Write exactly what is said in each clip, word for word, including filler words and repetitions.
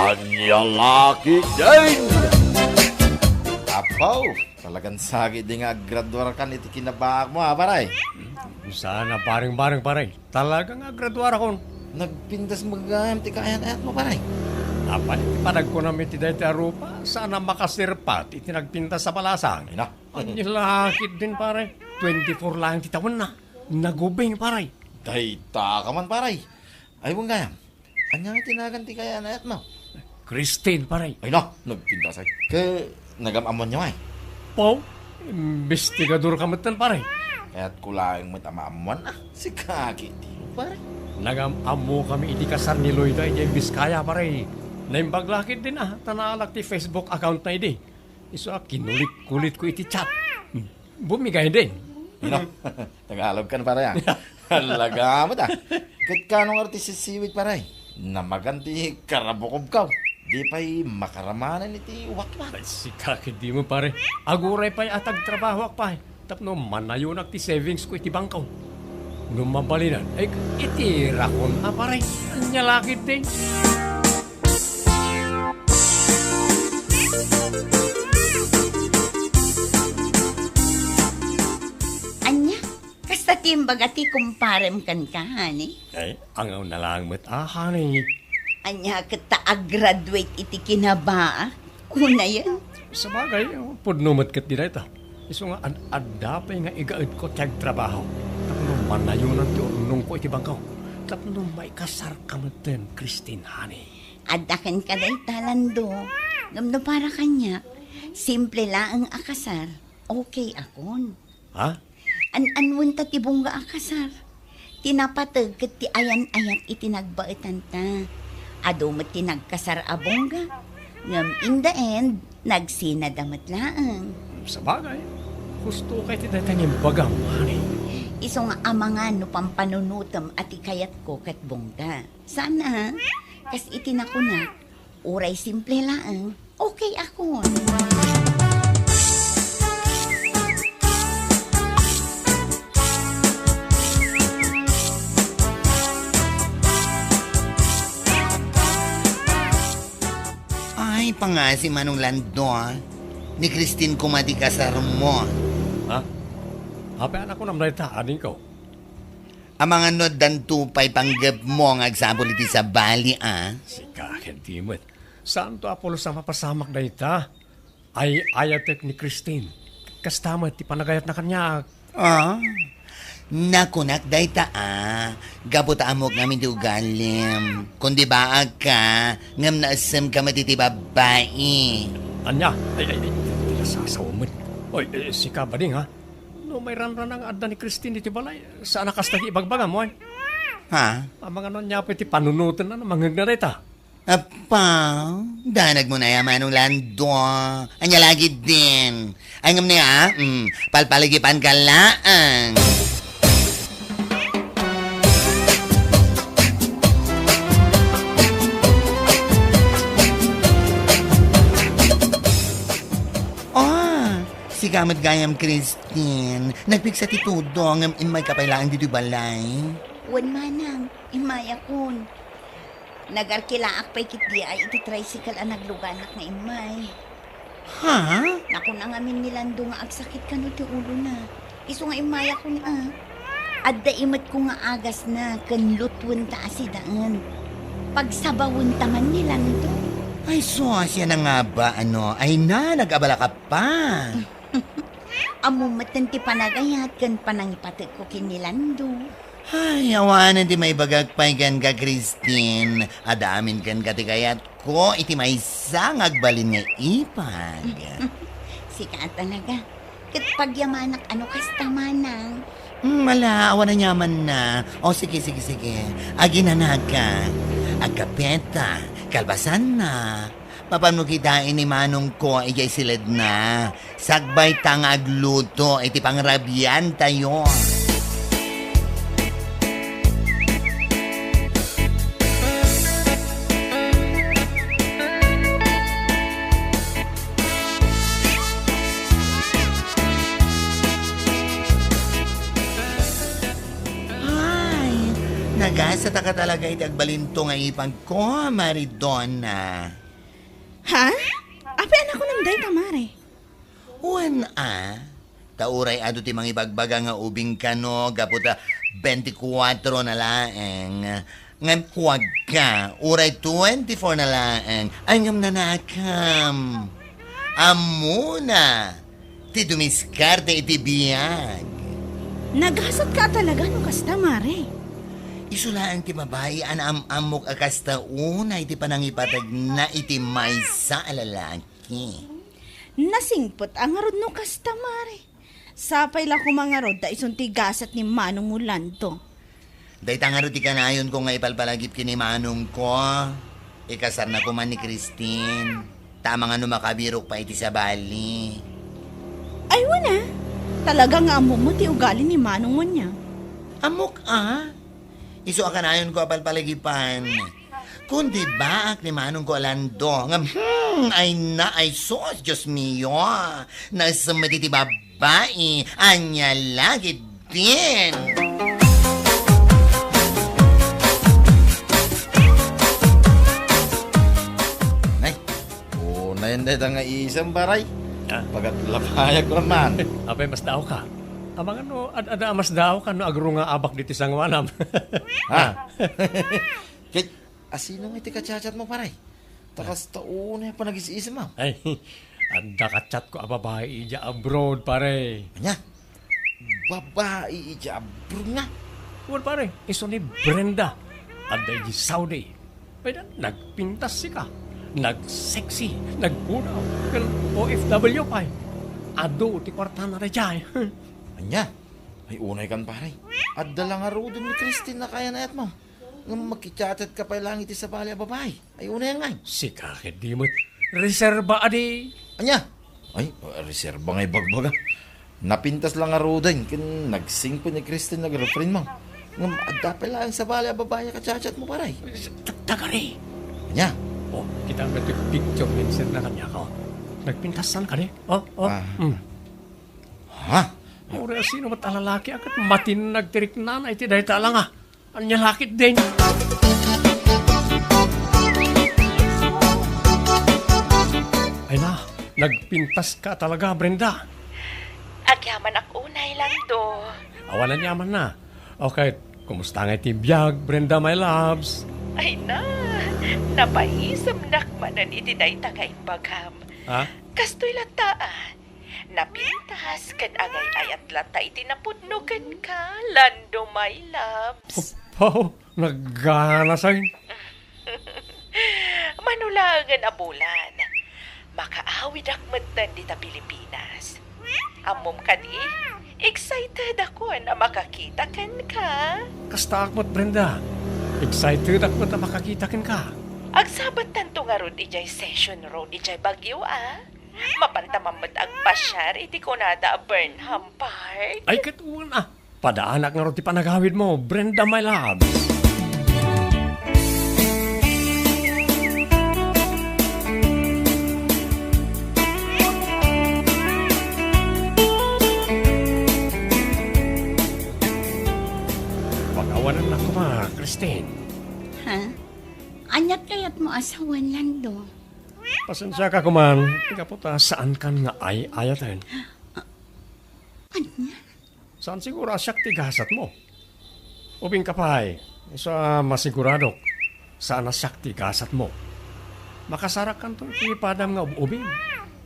Ania la ketdin? Apo, talagan sakit di nga aggraduarkan iti kinabaak mo, a, pare. Saan a bareng-bareng, pare. Talaga nga aggraduarakon. Nagpintas met gayam ti kaayat-ayat mo, pare. Apay, panagkunam iti dayta a rupa, saan a makasirpat iti nagpintas a balasang. Ay, na. Ania la ketdin, pare. Twenty-four laeng ti tawenna. Nagubing, pare. Dayta ka man, pare. Ay, wen gayam. Ania nga ti nagan ti kaayat-ayatmo? Christine, pare. Ay, na, nagpintas ay. Ket nagam-ammoanyo ay? Pau, imbestigador ka metten, pare. Kayatko laeng met a maammoan, a. Sika ketdi, pare. Nagam-ammokami iti kasar ni Loida idiay Vizcaya, pare. Naimbag la ketdin, a, ta naalak ti Facebook account na idi. Isu a kinulit-kulitko iti chat. Hmm. Bumigay din. Ino? Tagalog kan, pare, a. Talaga met, a. Ket kano nga ti sisiwit, pare? Namagan ti karabukobko. Di pay makaramanen iti watwat. Ay, sika ketdi met, pare. Aguray pay a tagtrabahoak pay tapno manayonak ti savings ko iti bangko. No mabalinan, ay, iti rakon a, pare. Ania la ketdi? Ania? Kasta ti imbaga ti kumparem kenka, honey? Ay, angawna laeng met, a, honey. Ania ket ta a-graduate iti kinabaak? Kunayen? Sabagay, pudno met ketdi dayta. Isu nga ad-adda pay nga igaedko ti agtrabaho tapno manayonan ti urnongko iti bangko. Tapno maikasarka metten, Christine, honey. Adda kenka dayta, Lando. Ngem no para kaniak, simple laeng a kasar, okay akon. Ha? An-anuen ta ti bungga a kasar. Ti napateg ket ti ayan-ayat iti nagbaetanta. Adu met ti nagkasar a bungga. Ngem in the end, nagsinada met laeng. Sabagay, husto kay ti dayta nga imbagam, honey. Isu nga amangan no pampanunotem a ti kayatko ket bungga. Saan a, kas iti nakunak, uray simple laeng, okay akon. Ay, pangasi, Manong Lando, a. Ni Christine koma ti kasarmo. Ha? Apay a nakunam dayta, adingko? Amangan no addanto pay panggepmo nga agsapul iti sabali, a? Sika ketdi met. Saanto a pulos a mapasamak dayta. Ay-ayatek ni Christine. Kasta met ti panagayatna kaniak. A? Nakunak dayta, a, gapu ta ammok ngamin ti ugalim. Kundi baagka, ngem naessemka met iti babbai. Ania? Ay, ay, ay, ti nasasaw met. Oy, eh, sika, bading, ha? No mairanrana nga adda ni Christine iti balay, saan a kasta ti ibagbagam, oy? Ha? Amangan no ania pay ti panunotenna no mangngegna dayta? Appa, danagmo na ya, Manong Lando. Ania la ketdin? Ay, ngem ni, a? Mm, palpaligipanka laeng. Ah, sika met gayam, Christine. Nagpigsa ti tudong, ngem immayka pay laeng ditoy balay. Wen, manang, immayakon. Nagarkilaak pay ketdi ay iti tricycle a nagluganak nga immay. Ha? Nakuna ngamin ni Lando nga agsakit kano ti ulona. Isu nga immayakon, a. Adda imetko nga agasna ken lutwenta a sidaen. Pagsabawenta man ni Lando. Ay, sus, siak nga ba, ano? Ay na, nag-abalaka pa. Ammom metten ti panagayat ken panangipatekko ken ni Lando. Ay, awanen ti maibagak pay kenka, Christine. Adda amin kenka ti kayatko iti maysa nga agbalin nga ipag. Sika a talaga. Ket pagyamanak a no kasta, manang. Hmm, ala, awan aniamanna. O, sige, sige, sige. Aginanaka. Agkapeta. Kalbasanna. Mapanmo kitaen ni manongko idiay siledna. Sakbayta nga agluto iti pangrabiantayo. Ay, nagasat a ka talaga iti agbalinto nga ipagko, Mare Donna. Ha? Apay a nakunam dayta, Mare? Wen a, ta uray adu ti mangibagbaga nga ubing kano gapu ta bentikuatro na laeng. Ngem kuagka, uray twenty-four na laeng. Ay, ngem nanakam. Ammona ti dumiskarte iti biag. Nagasatka a talaga no kasta, Mare. Isu laeng ti babai a naam-ammok a kasta unay ti panangipategna iti maysa a lalaki. Nasingpet a ngarud no kasta, Mare. Sapay la koma ngarud ta isun ti gasat ni Manong Orlando. Dayta ngarud ti kanayonko nga ipalpalagip ken ni manongko. Ikasarna koma ni Christine. Ta amangan no makabirok pay iti sabali. Ay, wen a. Talaga nga ammom ti ugali ni Manong wen a. Ammok a. Isu a kanayonko a palpalagipan. Kundi baak ni Manong Orlando nga, hmm, ay na, ay sus, Dios mio. Naisem met iti babai, ania la ketdin. Nay, unayen dayta nga isem, pare. Ah. Pagatlapayag man. Apay, masdaawka? Amangan no, ad-, adda a masdaawka no agrungaabak ditoy sangoanam. Ha? Ket, asino nga iti ka-chat-chat mo, pare? Ta kasta unay a panagis-isem, ah. Ay, adda ka-chat ko a babai idiay abroad, pare. Ania? Babai idiay abroad nga? Wen, pare, isu ni Brenda. Adda idiay Saudi. Ay, da, nagpintas sika. Nagsexy, nagpudaw, ken O F W pay. Adu ti kuartana daydiay. Ania? Ay, unay kan, pare. Adda la ngaruden ni Christine a kayan-ayatmo. Ngem makichat-chat ka pay laeng iti sabali a babai. Ay, unay ngay. Sika ket di met reserba adi. Ania? Ay, reserba nga ibagbaga. Napintas la ngaruden ken nagsingpet ni Christine nga girlfriend mo. Ngem adda pay laeng sabali a babai a ka-chat-chat mo, pare. Ta-, tagari. Ania? Oh, kita nga ti picture nga insend na kaniak. Nagpintasan kadi? Oh, oh. Ah. Mm. Ha? Uray asino met a lalaki a ket matinnag ti riknana iti dayta a langa. Ania la ketdin? Ay na, nagpintaska talaga, Brenda. Agyamanak unay, Lando. Awan, agyamanak. Okay, kumusta ngay ti biag, Brenda, my loves? Ay na, napaisemnak manen iti dayta nga imbagam. Ha? Kastoy latta, ah. Napintas ken agay-ayat latta iti napudno kenka, Lando, my loves. Apo, nagganasay. Mano laengen a bulan, makaawidak metten dita Pilipinas. Ammom kadi, excited akon a makakita kenka. Kastaak met, Brenda. Excited ak met a makakita kenka. Agsabattanto ngarud idiay Session Road idiay Baguio, a. Mapanta man met agpasiar iti kunada a Burnham Park. Ay, ket wen a. Padaanak ngarud ti panagawidmo, Brenda, my loves. Pagawanennak koma, Christine. Ha? Aniat kayatmo a sawen, Lando? Pasensiaka koman, gapu ta saankan nga ay-ayaten. Ania? Saan siguro a siak ti gasatmo? Ubingka pay, isu a masiguradok, saan a siak ti gasatmo. Makasarakkanto iti padam nga ub-ubing.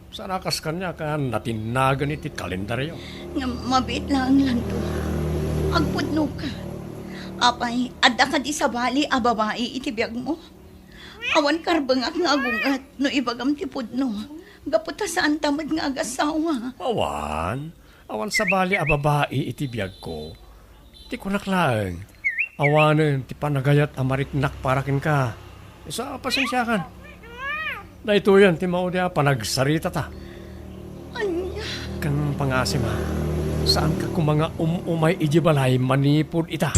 Saan a kas kaniak a natinnagan iti kalendario. Ngem mabiit laeng, Lando. Agpudnoka. Apay, adda kadi sabali a babai iti biagmo? Awan karbengak nga agunget no ibagam ti pudno, gapu ta saanta met nga agasawa. Awan. Awan sabali a babai iti biagko. Ti kunak laeng, awanen ti panagayat a mariknak para kenka. Isu a pasensiakan. Daytoyen ti maudi a panagsaritata. Ania? Ken pangasim a, saanka koma nga um-umay idiay balay manipud ita.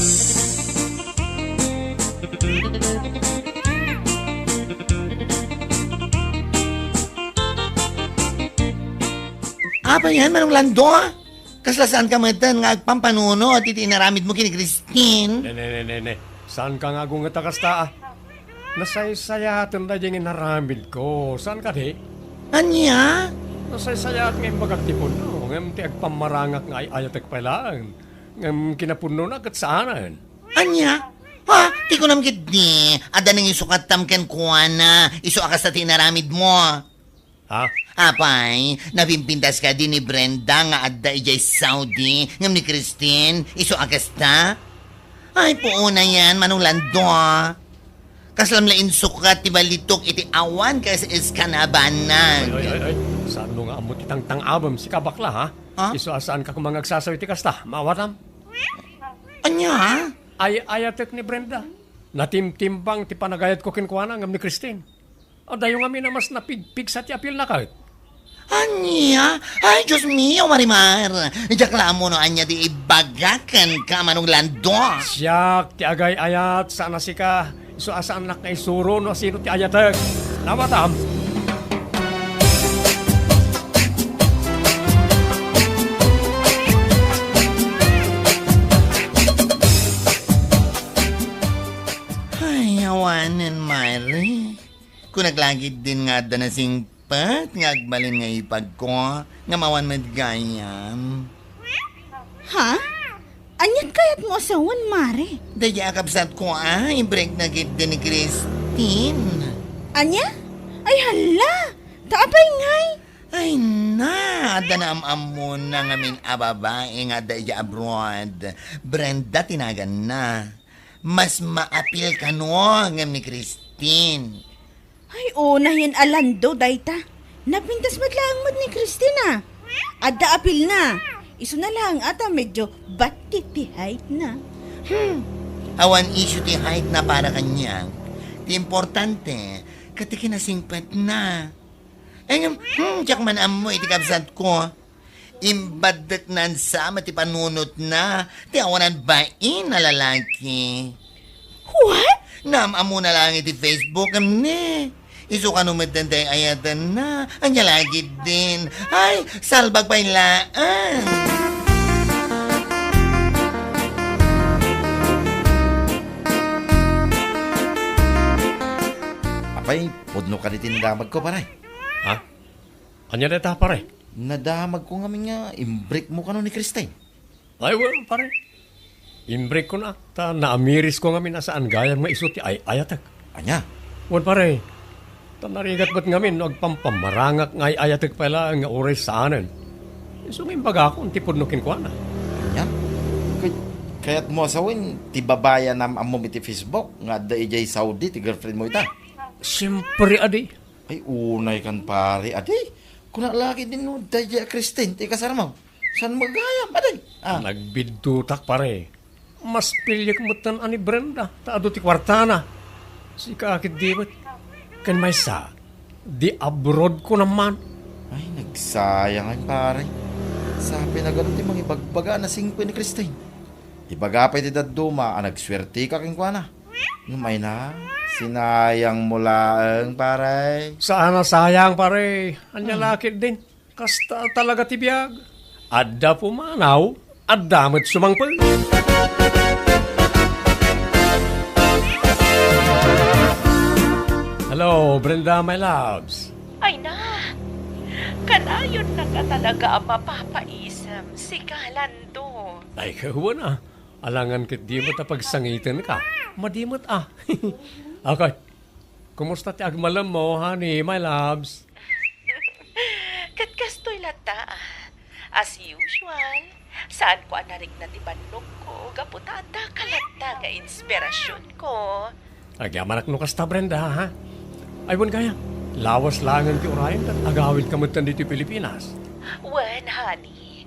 Apay ngay, Manong Lando? Kasla saanka metten nga agpampanunot iti inaramidmo ken ni Christine? Ne, ne, ne, ne, ne. Saanka nga agunget a kasta, a? Nasaysayaaten daydi nga inaramidko. Saan kadi? Ania? Nasaysayat nga imbagak ti punno, ngem ti agpammarangak nga ay-ayatek pay laeng. Ngem kinapunnona ket saanen. Ania? Ha? Ti kunam ketdi, adda nangisukatam kenkuana, isu a kasta ti inaramidmo. Ha? Apay, napimpintas kadi ni Brenda nga adda idiay Saudi, ngem ni Christine, isu a kasta? Ay, puonayen, Manong Lando. Kaslam la insukat ti balitok iti awan kas-, kas-, kanabanag. Ay, ay, ay, ay. Saanmo nga ammo ti tangtang-abem, sika bakla, ha? Ha? Isu a saanka koma nga agsasaw iti kasta, maawatam? Ania? Ay-ayatek ni Brenda. Natimtimbang ti panagayatko kenkuana ngem ni Christine. Adayo ngamin a mas napigpigsa ti apilna ket. Ania? Ay, Dios mio, Marimar! Diak la ammo no ania ti ibaga kenka, Manong Lando. Siak ti agay-ayat, saan a sika. Isu a saannak nga isuro no sino ti ayatek. Nawatam. Ay, awanen, Mare. Kunak la ketdin nga adda nasingpet nga agbalin nga ipagko, ngem awan met gayam. Ha? Aniat kayatmo a sawen, Mare? Daydi a kabsatko a, i-break na ketdi ni Christine. Ania? Ay, hala! Ta apay ngay? Ay na, adda naam-ammona ngamin a babae nga adda idiay abroad. Brenda ti naganna. Mas maapil kano ngem ni Christine. Ay, unayen a Lando dayta. Napintas met laeng met ni Christine a. Adda apilna. Isuna laeng a ta medyo batti ti height na. Hmm. Awan issue ti height na para kaniak. Ti importante, ket ti kinasingpetna. Ay, ngem, hmm, diak man ammo iti kabsatko. Imbaddekna sa met ti panunotna, ti awanan bain a lalaki. What? Naam-ammona laeng iti Facebook, ngem ni. Isu kano met dayta ay-ayatenna, ania la ketdin. Ay, salbag pay laeng. Apay, pudno kadi ti nadamagko, pare? Ha? Ania dayta, pare? Nadamagko ngamin nga imbreakmo kano ni Christine. Ay, wen, pare. Imbreakko na, ta naamirisko ngamin a saan gayam nga isu ti ay-ayatek. Ania? Wen, pare. Ta narigat met ngamin no agpampamarangak nga ay-ayatek pay laeng nga uray saanen. Isu nga imbagakon ti pudno kenkuana. Ania? Kay-, kayatmo a sawen, ti babai a naam-ammom iti Facebook nga adda idiay Saudi ti girlfriendmo ita? Siempre, adi. Ay, unay kan, pare. Adi, kuna la ketdin no daydiay a Christine ti ikasarmo. Saan met gayam, adi? Ah. Nagbiddutak, pare. Mas piliek metten a ni Brenda, ta adu ti kuartana. Sika ketdi met. Ken maysa, di abroad ko naman. Ay, nagsayang, pare. Sapay nagadu ti mangibagbaga a nasingpet ni Christine. Ibaga pay ti dadduma a nagsuerteka kenkuana. Ngem ay na, sinayangmo laeng, pare. Saan a sayang, pare. Ania la ketdin. Kasta talaga ti biag. Adda pumanaw, adda met sumangpet. Hello, Brenda, my loves. Ay na, kanayonnaka talaga a mapapaisem, sika, Lando. Ay, kawan a. Alangan ketdi met a pagsangitenka. Madi met a. Okay. Kumusta ti agmalemmo, honey, my loves? Ket kastoy latta, ah. As usual, saanko a narikna ti bannogko gapu ta addaka latta nga inspirasionko. Agyamanak no kasta, Brenda, ha? Ay, wen gayam, lawas laengen ti urayen ket agawidka metten ditoy Pilipinas. Wen, honey.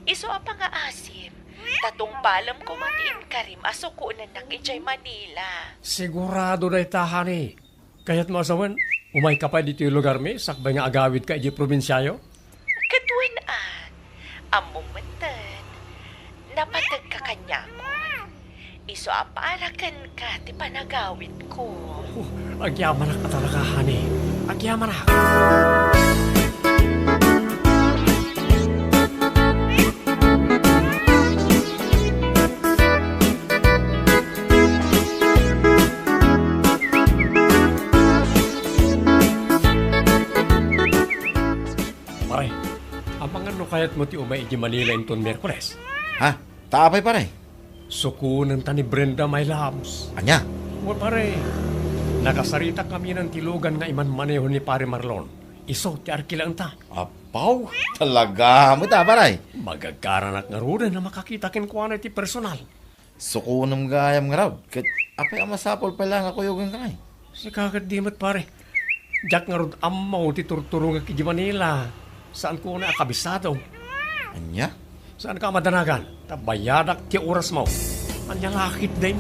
Isu a pangaasim, ta tungpalem koma ti inkarim a sukonennak idiay Manila. Sigurado dayta, honey. Kayatmo a sawen, umayka pay ditoy lugarmi sakbay nga agawidka idiay probinsiayo? Ket wen a, ammom metten, napategka kaniakon. Isu a para kenka ti panagawidko. Oh, agyamanak a talaga, honey. Agyamanak. Kayatmo ti umay iti Manila inton Miyerkules? Ha? Ta apay, pare? Sukonenta ni Brenda, my loves. Ania? Well, pare, nakasaritak kaminan ti lugan nga imanmaneho ni Pare Marlon. Isu ti arkilaenta. Apaw, talaga met a, pare? Magagkaranak ngaruden a makakita kenkuana iti personal. Sukonem gayam ngarud, ket apay a masapul pay laeng a kuyogenka, ay? Sika ket di met, pare. Diak ngarud ammo ti turturongek iti Manila. Saanko unay a kabisado. Ania? Saanka a madanagan, ta bayadak ti orasmo. Ania la ketdin?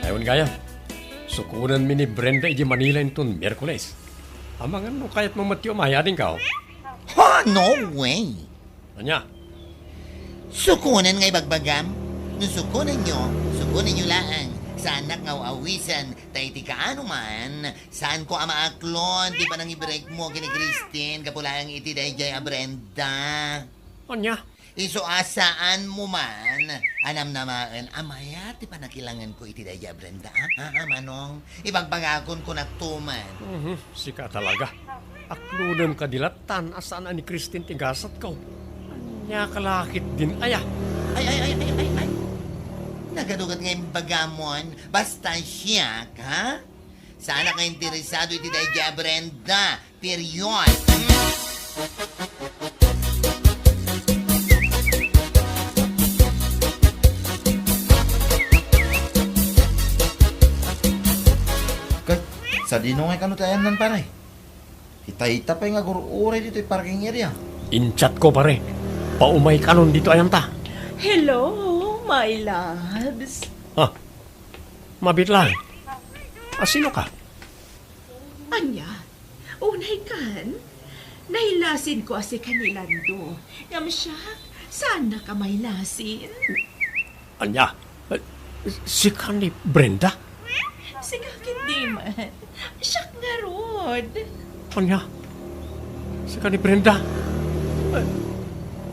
Awan gayam, sukonenmi ni Brenda iti Manila inton Miyerkules. Amangan no kayatmo met ti umay, adingko? Ha, no way! Ania? Sukonen nga ibagbagam? No sukonenyo, sukonenyo laeng. Saanak nga aw-awisen, ta iti kaano man, saanko a maaklon ti panangibrekmo ken ni Christine gapu laeng iti daydiay a Brenda. Ania? Isu a saanmo man a namnamaen a mayat ti panakilangenko iti daydiay a Brenda, a? Ha, ha, Manong? Ibagbagakon, kunakto man. Mhm, sika talaga. Aklonem kadi lattan a saan a ni Christine ti gasatko. Ania ka la ketdin aya? Ay, ay, ay, ay, ay, ay. Nagadugat nga imbagamon, basta siak, ha? Saanak nga interesado iti daydiay a Brenda. Period. Hmm? Ket, sadino ngay kano ti ayanna, pare? Itay ta pay nga agur-uray ditoy parking area. In-chatko, pare. Paumay kanon ditoy ayanta. Hello, my loves. Ha? Mabiit laeng. A, sinoka? Ania? Unay kan? Nailasinko a sika ni Lando. Ngem siak, saannak a mailasin? Ania? Eh, sika ni Brenda? Sika ketdi man. Siak ngarud. Ania? Sika ni Brenda? Eh,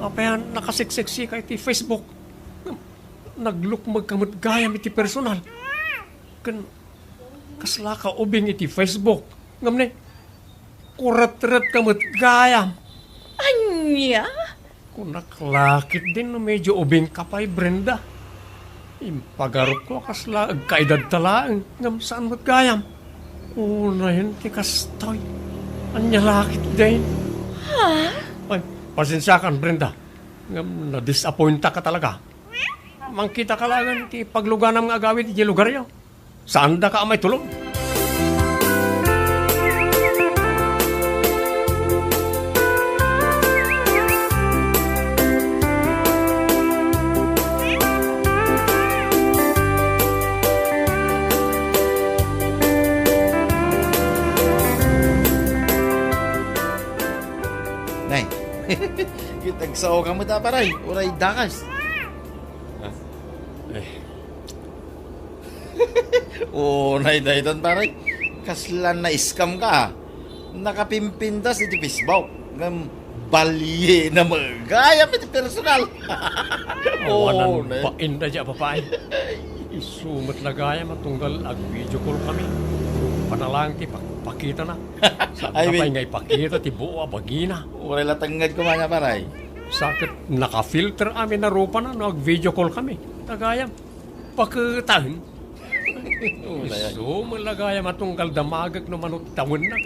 apay a nakaseksek sika iti Facebook? Naglukmegka met gayam iti personal. Ken kaslaka ubing iti Facebook. Ngem ne, kuretretka met gayam. Ania? Kunak la ketdin no medyo ubingka pay, Brenda. Impagarupko a kasla agkaedadta laeng, ngem saan met gayam. Unayen ti kastoy. Ania la ketdin? Ha? Ay, pasensiakan, Brenda. Ngem nadisappointaka talaga. Mangkitaka laeng iti pagluganam nga agawid iti lugaryo. Saandaka a maitulod. Nay, ket agsaoka met a, pare, uray dakas. Ah, eh. Unay daytan, pare. Kasla na-scam-ka. Nakapimpintas iti Facebook. Ngem baliena met gayam iti personal. Awanan, unay. Bain daydiay a babai. Isu met la gayam a tunggal ag-video call kami. Panalangin ti pakpakitana. Saan pay nga ipakita ti buo a bagina. Uray la tengnged koma nia, pare. Sa ket naka-filter amin a rupana no ag-video call kami. Ta gayam, paketaen. Isu met la gayam a tunggal damagek no mano ti tawenna.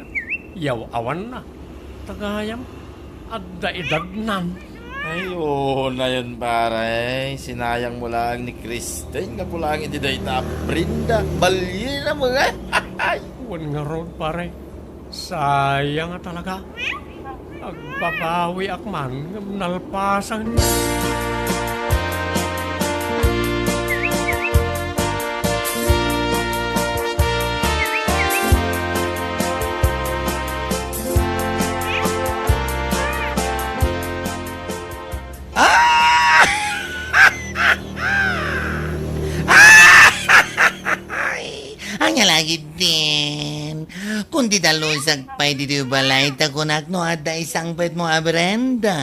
Yaw-awanna. Ta gayam, adda edadnan. Ay, unayen, pare. Sinayangmo laeng ni Kristen gapu laeng iti dayta a Brenda. Baliena met. Wen ngarud, pare. Sayang a talaga. Agbabawiak man ngem nalpasan. Ah! Ania la ketdin? Kun Ti dalusak pay ditoy balay, ta kunak no adda isangpetmo a Brenda.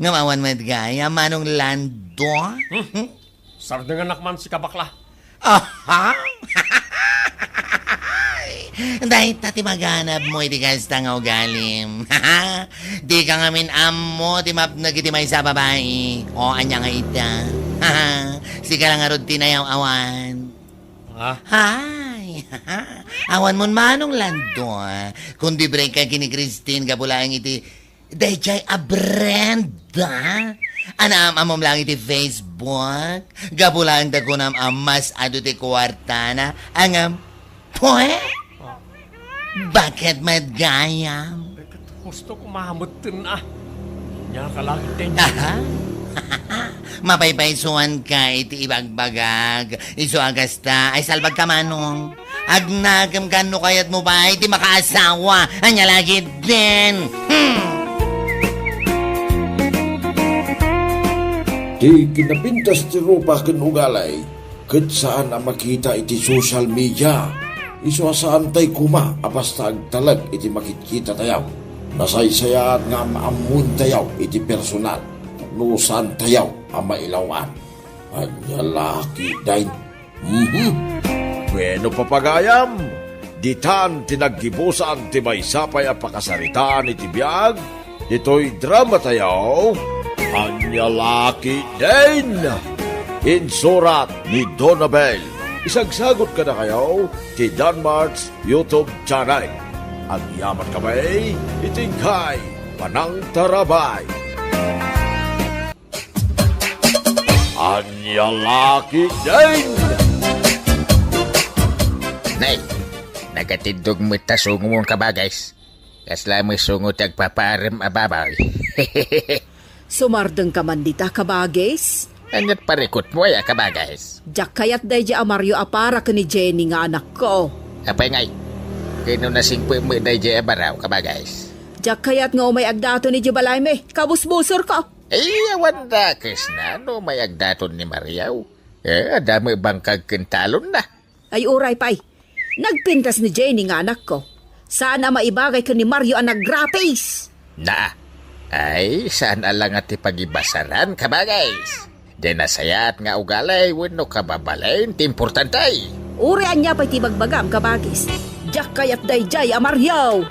Ngem awan met gayam, Manong Lando. Hmm? Sardenganak man, sika, bakla. Aha! Dayta ti maganabmo iti kasta nga ugalim. Dika ngamin ammo ti mapnek iti maysa a babai. O, ania nga ita? Sika la ngarud ti nayaw-awan. Ha? Hay! Awan mon Manong Lando, ah. Kundi break ka ken ni Christine, gapu laeng iti dayjay a Brenda. Anaam-ammom laeng iti Facebook. Gapu laeng ta kunam a mas adu ti kuartana. Ngem, pwe? Baket met gayam. Ket husto ko mametten a. Nia ka la ketdi. Aha. Mapaypaysuanka iti ibagbagak. Isu a kasta, ay salbagka, Manong. Agnakem ka no kayatmo pay ti makaasawa. Ania la ketdin. Hmm. Ti kinapintas ti rupa ken ugali ket saan a makita iti social media. Isu a saantay koma a basta agtalek iti makitkitatayo. Nasaysayaat nga am-ammoentayo iti personal no saantayo a mailaw-an. Ania la ketdin? Mhm. Bueno, papagayam, ditan ti naggibusan ti maysa pay a pakasaritaan iti biag ditoy dramatayo, Ania la ketdin? Insurat ni Donabel. Isagsagot kadakayo ti Danmart's YouTube channel. Agyaman kami iti inkay panangtarabay. Ania la ketdin? Nay, nakatiddog met ta sungomon, kabagis. Kasla met sungo ti agpapaarem a baboy. Sumardengka man dita, kabagis? Ania't parikutmo aya, kabagis? Diak kayat dayjay a Mario a para ken ni Jenny nga anakko. Apay ngay? Ken no nasingpem met dayjay a baro, kabagis? Diak kayat nga umay agdaton idiay balaymi. Kabusbusorko. Ay, awan dakesna no umay agdaton ni Mario. Eh, adda met bangkag ken talonna. Ay, uray pay. Nagpintas ni Jenny nga anakko. Saan a maibagay ken ni Mario a nagrapis. Na. Ay, saan a la nga ti pagibasaran, kabagis. Diay nasayaat nga ugali wenno kababalin ti importante. Uray ania pay ti ibagbagam, kabagis. Diak kayat dayjay a Mario.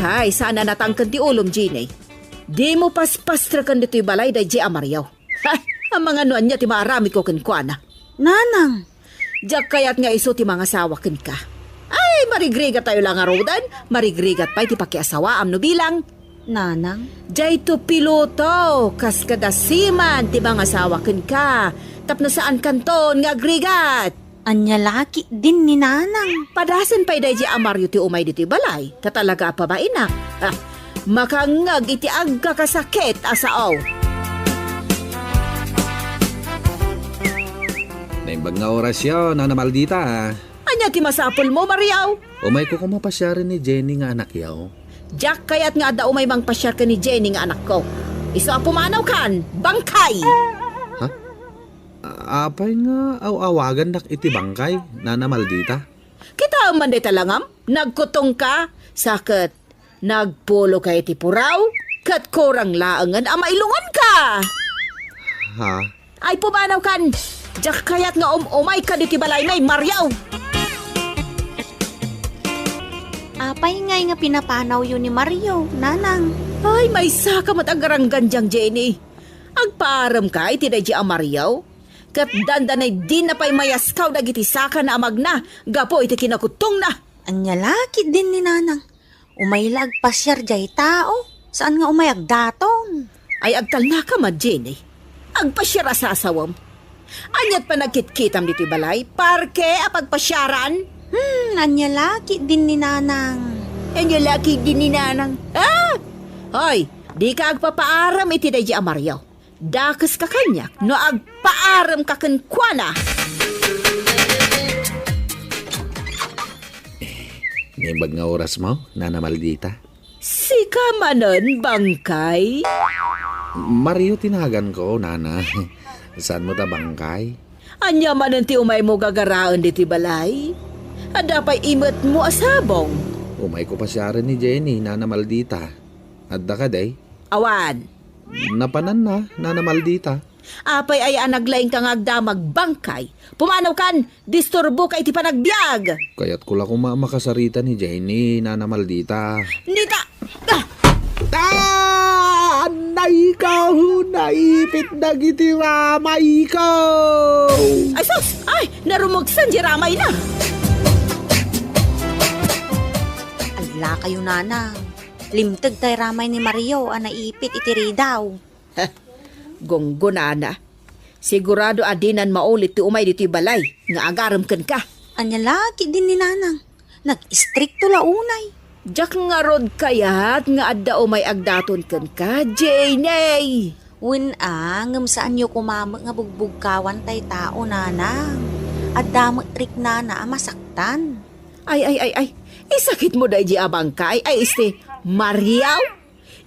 Ay, saan a natangken ti ulom, Jenny. Dimo paspastreken ditoy balay dayjay a Mario. Ha! Amangan no ania ti maaramidko kenkuana. Nanang! Diak kayat nga isu ti mangasawa kenka. Ay, marigrigatayo la ngaruden, marigrigat pay ti pakiasawaam no bilang. Nanang? Diayto piloto, kas kada siman ti mangasawa kenka, tapno saankanton nga agrigat. Ania la ketdin ni Nanang? Padasen pay dayjay a Mario ti umay ditoy balay. Ta talaga a pabainak. Ah, makangngeg iti agkakasakit a sao. Naimbag nga orasyo, Nana Maldita, ah. Ania ti masapulmo, Mario? Umayko koma pasiaren ni Jenny nga anakyo. Diak kayat nga adda umay mangpasiar ken ni Jenny nga anakko. Isu a pumanawkan, bangkay! Ha? A-, apay nga aw-awagannak iti bangkay, Nana Maldita? Kitaem man dayta langam, nagkutongka, sa ket nagpuloka iti puraw, ket kurang laengen a mailungonka. Ha? Ay, pumanawkan! Diak kayat nga um-umayka ditoy balaymi, Mario! Apay ngay nga pinapanawyo ni Mario, Nanang? Ay, maysaka met a garanggandiang, Jenny. Agpaaremka iti dayjay a Mario. Ket dandanay dina pay mayaskaw dagiti sakana a magna gapu iti kinakutongna. Ania la ketdin ni Nanang? Umay la agpasiar diay tao, saan nga umay agdaton. Ay, agtalnaka met, Jenny. Agpasiar a sasawem. Ania't panagkitkitam ditoy balay? Parke a pagpasiaran? Hmm, ania la ketdin ni Nanang? Ania la ketdin ni Nanang? Ah! Hoy, dika agpapaarem iti dayjay a Mario. Dakeska kaniak no agpaaremka kenkuana. Naimbag nga orasmo, Nana Maldita? Sika manen, bangkay? Mario ti naganko, Nana. Saanmo ta bangkay? Ania manen ti umaymo gagaraen ditoy balay? Adda pay imetmo a sabong? Umayko pasiaren ni Jenny, Nana Maldita. Adda kadi? Awan. Napananna, Nana Maldita. Apay aya a naglaingka nga agdamag, bangkay? Pumanaw kan, disturboka iti panagbiag. Kayatko la koma a makasarita ni Jenny, Nana Maldita. Nita! Ah! Ah! Annayko! Naipit dagiti ramayko! Ay, sus! Ay, narumugsan di ramayna! Allakayo, Nanang. Limteg tay ramay ni Mario a naipit iti ridaw. Heh, gunggonana. Sigurado a dinan maulit ti umay ditoy balay nga agarem kenka. Ania la ketdin ni Nanang? Nag-istrikto la unay. Diak ngarud kayat nga adda umay agdaton kenka, Jenny. Wen a, ngem saanyo koma met nga bugbugkawan tay tao, Nanang. Adda met riknana a masaktan. Ay, ay, ay, ay. Isakitmo daydi a bangkay, ay, este, Mario?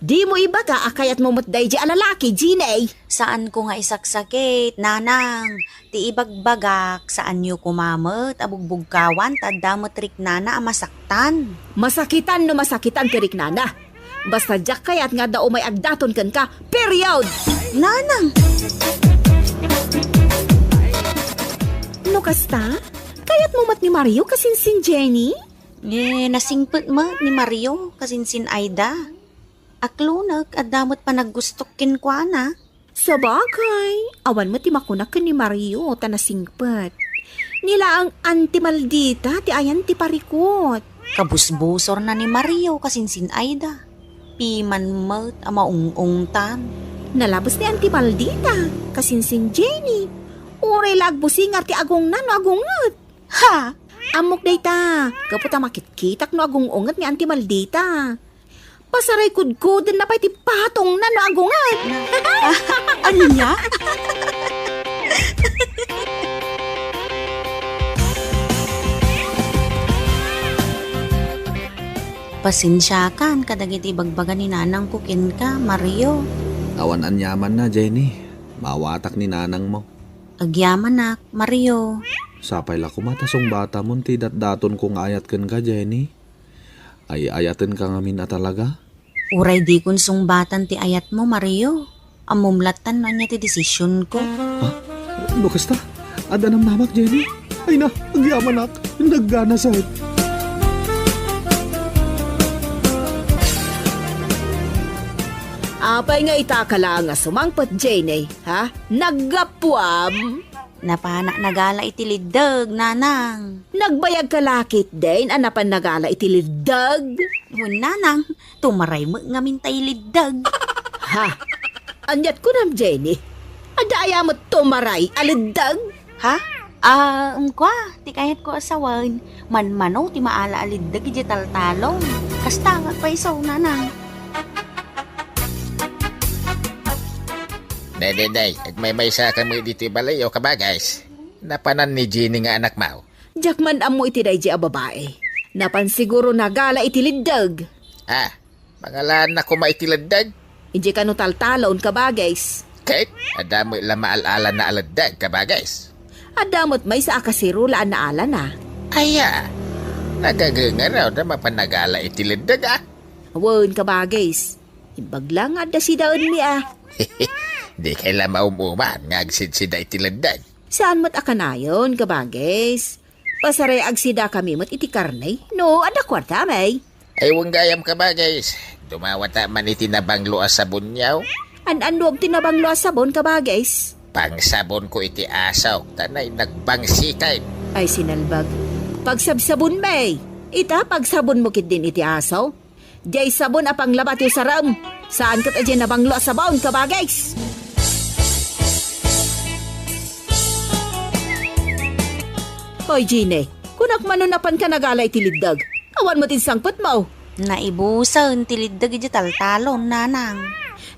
Dimo ibaga a kayatmo met daydi a lalaki, Jenny. Saanko nga isaksakit, Nanang. Ti ibagbagak, saanyo koma met a bugbugkawan ta adda met riknana a masaktan. Masakitan no masakitan ti riknana. Basta diak kayat nga adda umay agdaton kenka. Period! Nanang! No kasta, kayatmo met ni Mario kasinsin Jenny? Eh, nasingpet met ni Mario kasinsin Aida. Aklonek, adda met panaggustok kenkuana. Sabagay, awan met ti makunak ken ni Mario ta nasingpet. Ni laeng Auntie Maldita ti ayan ti parikut. Kabusbusorna ni Mario kasinsin Aida. Piman met a maung-ungtan. Nalabes ni Auntie Maldita kasinsin Jenny. Uray la agbusingar ti agungna no agunget. Ha! Ammok dayta, gapu ta makitkitak no agung-unget ni Auntie Maldita. Pasaray kudkodenna pay ti patongna no agunget. Ah, ania? Pasensiakan kadagiti ibagbaga ni nanangko kenka, Mario. Awan aniamanna, Jenny. Maawatak ni nanangmo. Agyamanak, Mario. Sapay la koma ta sungbatamon ti datdatonko nga ayat kenka, Jenny. Ay-ayatenka ngamin a talaga? Uray dikon sungbatan ti ayatmo, Mario. Ammom lattan no ania ti desisionko. Ha? No kasta, adda namnamak, Jenny? Ay na, agyamanak. Nagganaset. Apay nga itaka laeng a sumangpet, Jenny, ha? Naggapuam? Napanak nagala iti liddeg, nanang. Nagbayagka la ketdin a napan nagala iti liddeg? Wen, nanang, tumaray met ngamin tay liddeg. Ha? Aniat kunam, Jenny? Adda aya met tumaray a liddeg? Ha? Ah, ngem kua, ti kayatko a sawen, manmano ti maala a liddeg idiay taltalon. Kasta nga agpayso, nanang. Daydiay, agmaymaysa kami ditoy balay, o kabagis. Napanan ni Jenny nga anakmo? Diak man ammo iti daydiay a babai. Napan siguro nagala iti liddeg. Ah, mangalaanna koma iti liddeg? Idiay kano taltalon, kabagis. Ket, adda met la maal-alana a liddeg, kabagis. Adda met maysa a kasirula a naalana. Aya, nagagengera da mapan nagala iti liddeg, ah? Wen, kabagis. Imbag la nga adda sidaenmi, ah. Dikay la maum-uman nga agsidsida iti liddeg. Saan met a kanayon, kabagis. Pasaray agsidakami met iti karne. No, adda kuartami. Ay, wen gayam, kabagis. Dumawata man iti nabanglo a sabonyo. An-annuam ti nabanglo a sabon, kabagis? Pangsabonko iti asok, ta nay nagbangsiken. Ay, sinalbag. Pagsabsabonmi. Ita, pagsabonmo ketdin iti aso. Diay sabon a panglaba ti usarem. Saan ket a diay nabanglo a sabon, kabagis. Hoy, Jenny, kunak man no napanka nagala iti liddeg. Awan met insangpetmo. Naibusen ti liddeg idiay taltalon, nanang.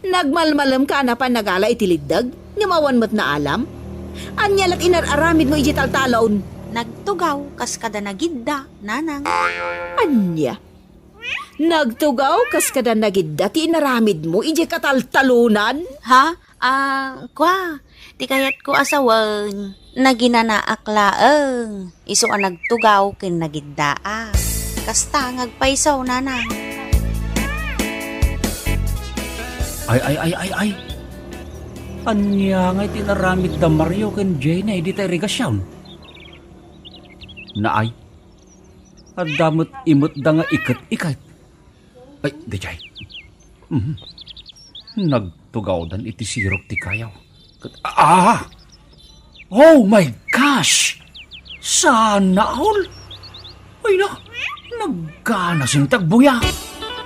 Nagmalmalemka a napan nagala iti liddeg, ngem awan met naalam? Ania lat inar-aramidmo idiay taltalon? Nagtugaw kas kada nagidda, nanang. Ania? Nagtugaw kas kada nagidda ti inaramidmo idiay kataltalonan? Ha? Ah, kua, ti kayatko a sawen, Naginanaak laeng, isu a nagtugaw ken nagiddaak. Kasta nga agpayso, nanang. Ay, ay, ay, ay, ay. Ania ngay ti inaramidda Mario ken Jenny dita irigasion? Naay, adda met imetda nga iket-iket. Ay, daydiay. Mhm. Nagtugawdan iti sirok ti kayaw. Ket, ah! Oh my gosh! Sana all! Ay na, nagkanasin ti agbuya.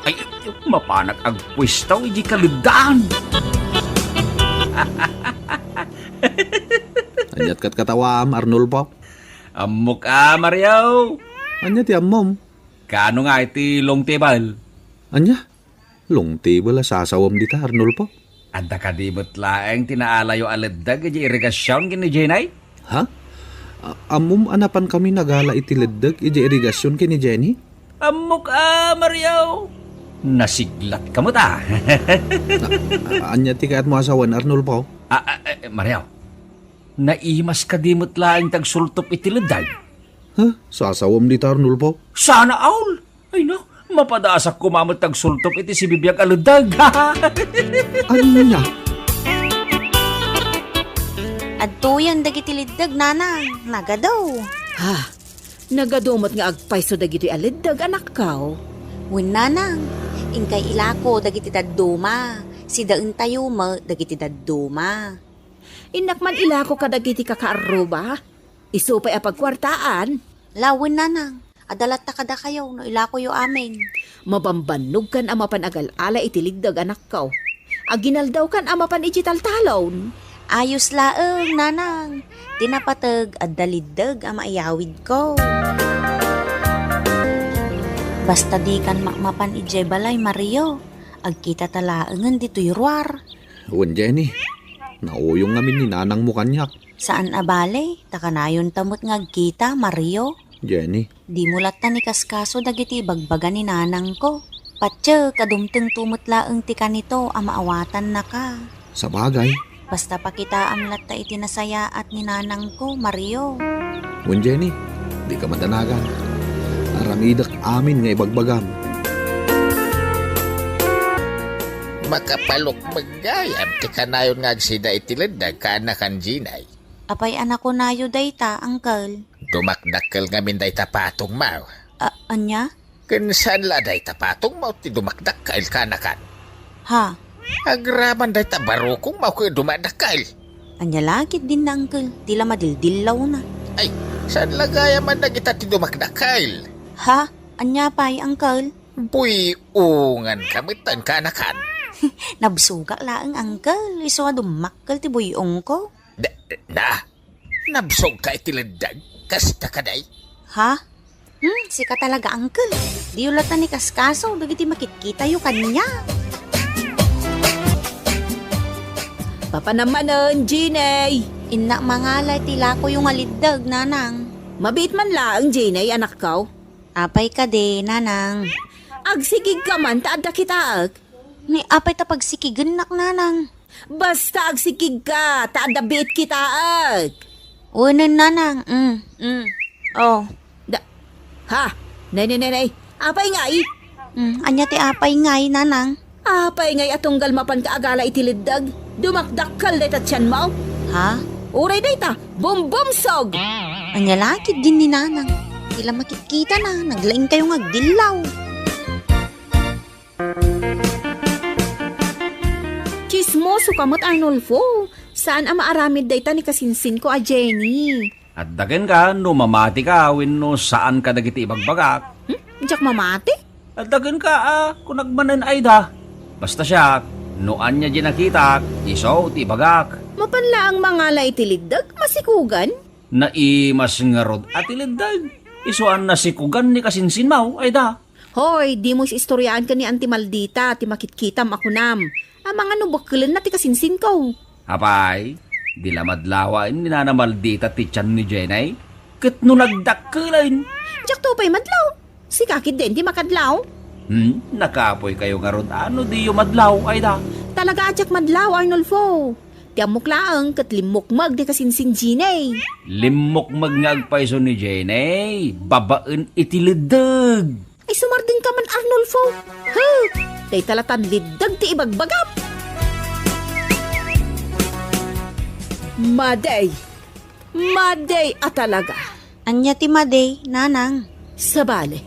Ay, mapanak agpuestaw iti kaleddan. Aniat ket katawaam, Arnulfo? Ammok a, Mario. Ania ti ammom? Kaano nga iti long table? Ania? Long table a sasawem dita, Arnulfo? Adda kadi met laeng ti naalayo a leddeg iti irigasion ken ni Jenny? Ha? A-, ammom a napankami nagala iti leddeg iti irigasion ken ni Jenny? Ammok a, Mario. Nasiglatka met a. A-, ania ti kayatmo a sawen, Arnulfo? A, a, a, Mario, naimas kadi met laeng ti agsultop iti leddeg? Ha? Sasawem dita, Arnulfo? Sana all! Ay na, mapadasak koma met ti agsultop iti sibibiag a leddeg. Ania? Adtoyen dagiti leddeg, nanang. Nagadu. Ha? Nagadu met nga agpayso dagitoy a leddeg, anakko? Wen, nanang. Inkay ilako dagiti dadduma. Sidaentayo met dagiti dadduma. Innak man ilako kadagiti kakaarruba. Isu pay a pagkuartaan. Lawen, nanang. Adda latta kadakayo no ilakoyo amin. Mabambannogkan a mapan agal-ala iti leddeg, anakko. Aginaldawkan a mapan iti taltalon. Ayos laeng, nanang. Ti napateg, adda leddeg a maiyawidko. Basta dikan makmapan idiay balay, Mario. Agkitata laengen ditoy ruar. Wen, Jenny, nauyong ngamin ni nanangmo kaniak. Saan a bale, ta kanayonta met nga agkita, Mario. Jenny. Dimo latta nikaskaso dagiti ibagbaga ni nanangko. Patiek a dumtengto met laeng ti kanito a maawatannaka. Sabagay. Basta pakitaam latta iti nasayaat ni nanangko, Mario. Wen, Jenny, dika madanagan. Aramidek amin nga ibagbagam. Makapalukmeg gayam ti kanayon nga agsida iti leddeg, kaanakan, Jenny. Apay a nakunayo dayta, Uncle? Dumakdakkel ngamin dayta patongmo. A-, ania? Ken saan la dayta patongmo ti dumakdakkel, kaanakan? Ha? Agraman dayta barukongmo ket dumadakkel. Ania la ketdin, Uncle? Ti la madildillawna. Ay, saan la gayam a dagita ti dumakdakkel? Ha? Ania pay, Uncle? Buy-onganka metten, kaanakan. Nabsogak laeng, Uncle. Isu a dummakkel ti buy-ongko. Da, na, nabsogka iti leddeg? Kasta kadi? Ha? Hmm, sika talaga, Uncle. Diyo latta nikaskaso dagiti makitkitayo kaniak. Papanam manen, Jenny! Innak mangala iti ilakoyo nga leddeg, nanang. Mabiit man laeng, Jenny, anakko. Apay kadi, nanang? Agsikigka man ta adda kitaek. Ni apay ta pagsikigennak, nanang? Basta agsikigka, ta adda biit kitaek. Wenen, nanang. Mm, mm. Oh. Da, ha? Nay, nay, nay, nay. Apay ngay? Mm, ania ti apay ngay, nanang? Apay ngay a tunggal mapanka agala iti leddeg? Dumakdakkel dayta tianmo? Ha? Uray dayta, bumbumsog! Ania la ketdin ni nanang? Ti la makitkitana, naglaingkayo nga agdillaw. Tsismosoka met, Arnulfo. Saan a maaramid dayta ni kasinsinko a Jenny. Adda kenka no mamatika wenno saan kadagiti ibagbagak. Hmm? Diak mamati? Adda kenka a kunag manen, Aida. Basta siak, no ania di nakitak, isu ti ibagak. Mapan laeng mangala iti leddeg, masikugan? Naimas ngarud a ti leddeg. Isu a nasikugan ni kasinsinmo, Aida. Hoy, dimo is-istoriaan ken ni Auntie Maldita ti makitkitam a kunam. Amangan no bekkelenna ti kasinsinko. Apay, di la madlawen ni Nana Maldita ti tian ni Jenny? Ket no nagdakkelen? Diakto pay madlaw. Sika ketdin ti makadlaw? Hmm, nakapoykayo ngarud a no diyo madlaw, Aida? Talaga a diak madlaw, Arnulfo. Ti ammok laeng ket limmukmeg ni kasinsin Jenny. Limmukmeg nga agpayso ni Jenny, babaen iti leddeg. Ay, sumardengka man, Arnulfo. Huh! Dayta latan leddeg ti ibagbagam. Madey. Madey a talaga. Ania ti madey, nanang? Sabali.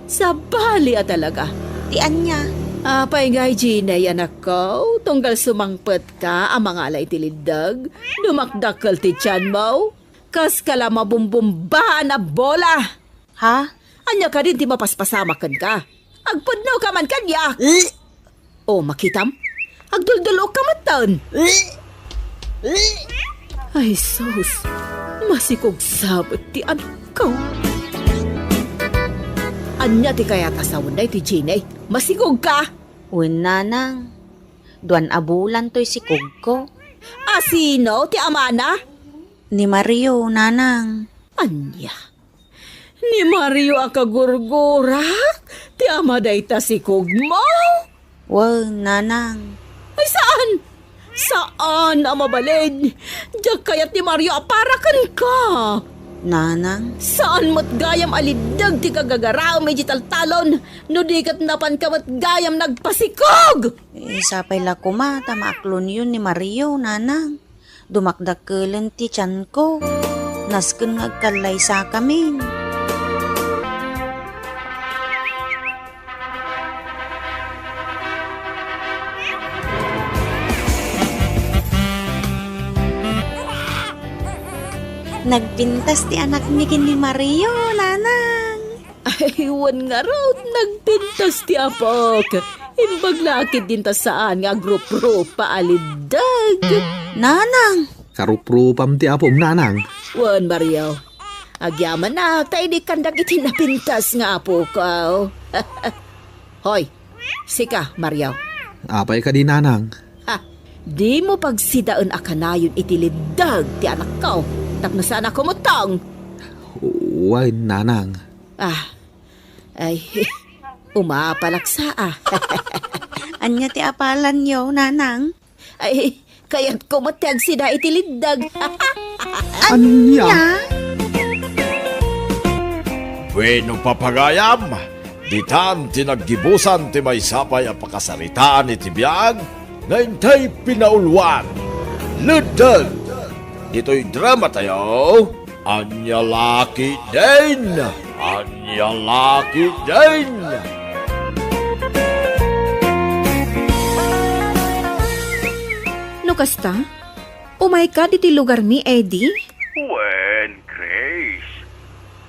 Sabali a talaga. Ti ania? Apay ngay, Jenny, anakko, tunggal sumangpetka a mangala iti leddeg, dumakdakkel ti tianmo? Kaskala mabumbumbaan a bola! Ha? Ania kadin ti mapaspasamak kenka? Agpudnoka man kaniak! Eh? O, makitam? Agduldul-okka metten! Eh? Eh? Ay, sus! Masikog sabet ti anakko! Ania ti kayat a sawen daytoy, Jenny? Masikogka? Wen, nanang. Duan a bulan toy sikogko. A sino ti amana? Ni Mario, nanang. Ania? Ni Mario a kagurgurak ti ama dayta sikogmo? Wen, nanang. Ay, saan? Saan a mabalin? Diak kayat ni Mario a para kenka. Nanang? Saan met gayam a leddeg ti kagagaraem idiay taltalon no di ket napanka met gayam nagpasikog? Eh, sapay la koma ta maaklonyon ni Mario, nanang. Dumakdakkelen ti tianko. Nasken nga agkallaysakamin. Nagpintas ti anakmi ken ni Mario, nanang. Ay, wen ngarud, nagpintas ti apok. Imbag la a ketdin ta saan nga agruprupa a leddeg. Nanang! Karuprupam ti apom, nanang. Wen, Mario. Agyamanak ta inikkandak iti napintas nga apok. Hoy, sika, Mario. Apay kadi, nanang? Ha, dimo pagsidaen a kanayon iti leddeg ti anakko, tapno saan a kumuttong. Wen, nanang. Ah, ay, umapalak sa, ah. Ania ti apalanyo, nanang? Ay, kayatko met ti agsida iti leddeg. Ania? Ania? Bueno, papagayam, ditan ti naggibusan ti maysa pay a pakasaritaan iti biag nga intay pinauluan. Leddeg! Ditoy dramatayo, Ania la ketdin? Ania la ketdin? No kasta, umayka ditoy lugarmi, Eddie? Wen, Grace.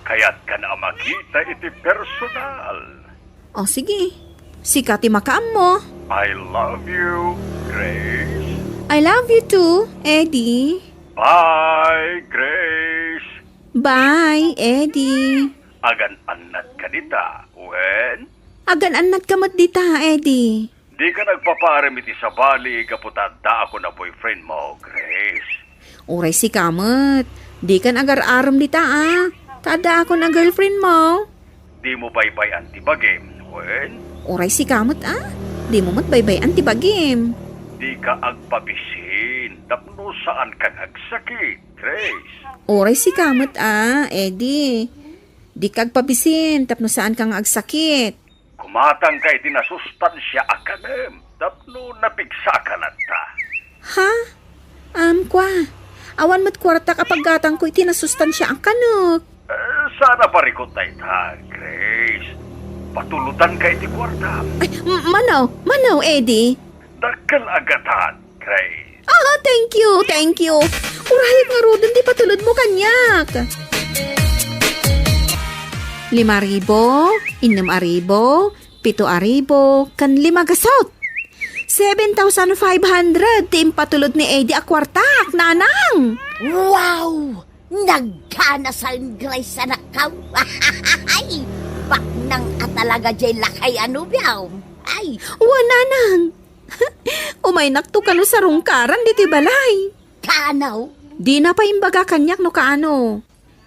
Kayatkan a makita iti personal. O, sige. Sika ti makaammo. I love you, Grace. I love you too, Eddie. Bye, Grace. Bye, Eddie. Agan-annadka dita, wen? Agan-annadka met dita, Eddie. Dika nagpapaarem iti sabali gapu ta addaakon a boyfriendmo, Grace. Uray sika met. Dikan agar-arem dita, a. Ta addaakon a girlfriendmo. Dimo baybay-an ti bagim, wen? Uray sika met, a. Dimo met baybay-an ti bagim. Dika agpabisin tapno saanka nga agsakit, Grace. Uray sika met, a, Eddie. Dika agpabisin tapno saanka nga agsakit. Gumatangka iti nasustansia a kanem tapno napigsaka latta. Ha? Am, kua. Awan met kuartak a paggatangko iti nasustansia a kanek. Eh, saan a parikut dayta, Grace. Patulodanka iti kuarta. Ay, m-, mano, mano, Eddie? Dakkel a gatad, Grace. Ah, thank you, thank you. Urayek ngaruden ti patulodmo kaniak. Lima ribu, innem a ribu, pito a ribu, ken lima gasut. Seven thousand five hundred ti impatulod ni Eddie a kuartak, nanang. Wow! Nagkanasan, Grace, anakkaw. Ay, baknang a talaga jay lakay a nobiom. Ay. Wa, nanang. Umaynakto kano sarungkaran ditoy balay. Kaano? Dina pay imbaga kaniak no kaano.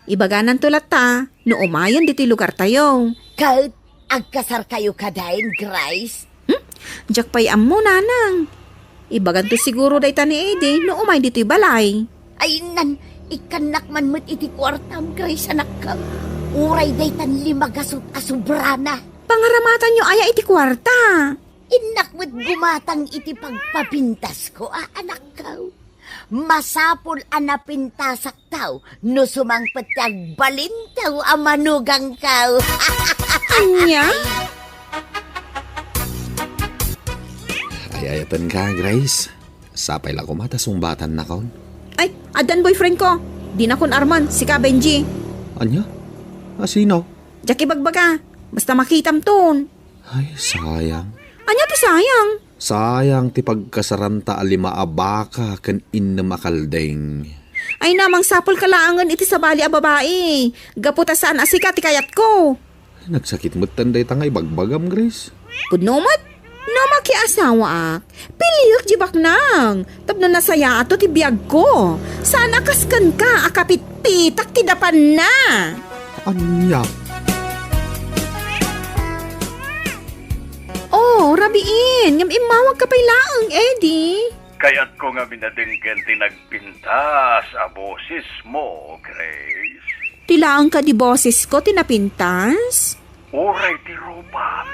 Ibagananto latta no umayen ditoy lugartayo. Ket agkasarkayo kadi, Grace? Hmm? Diak pay ammo, nanang. Ibaganto siguro dayta ni Eddie no umay ditoy balay. Ay, nan, ikkannak man met iti kuartam, Grace, anakko. Uray daytan lima gasut a sobrana. Pangaramatanyo aya iti kuarta? Innak met gumatang iti pagpapintasko, a, anakko. Masapul a napintasakto no sumangpet ti agbalinto a manugangko. Ania? Ay, ayatenka, Grace. Sapay la koma ta sungbatan nakon. Ay, addan boyfriend ko. Di nakon Arman, sika, Benji. Ania? A, sino? Diak ibagbaga. Basta makitam ton. Ay, sayang. Ania ti sayang? Sayang ti pagkasaranta a lima a baka ken innem a kaldeng. Ay na, mangsapulka laengen iti sabali a babai. Gapu ta saan a sika ti kayatko. Nagsakit metten dayta nga ibagbagam, Grace. Pudno met, no makiasawaak, piliek ti baknang tapno nasayaato ti biagko. Saan a kas kenka a kapitpitak ti dapanna. Ania? Oh, rabiin, ngem immawagka pay laeng, Eddie. Kayatko nga minadenggen ti nagpintas a bosesmo, Grace. Ti laeng kadi bosesko ti napintas? Uray ti rupam.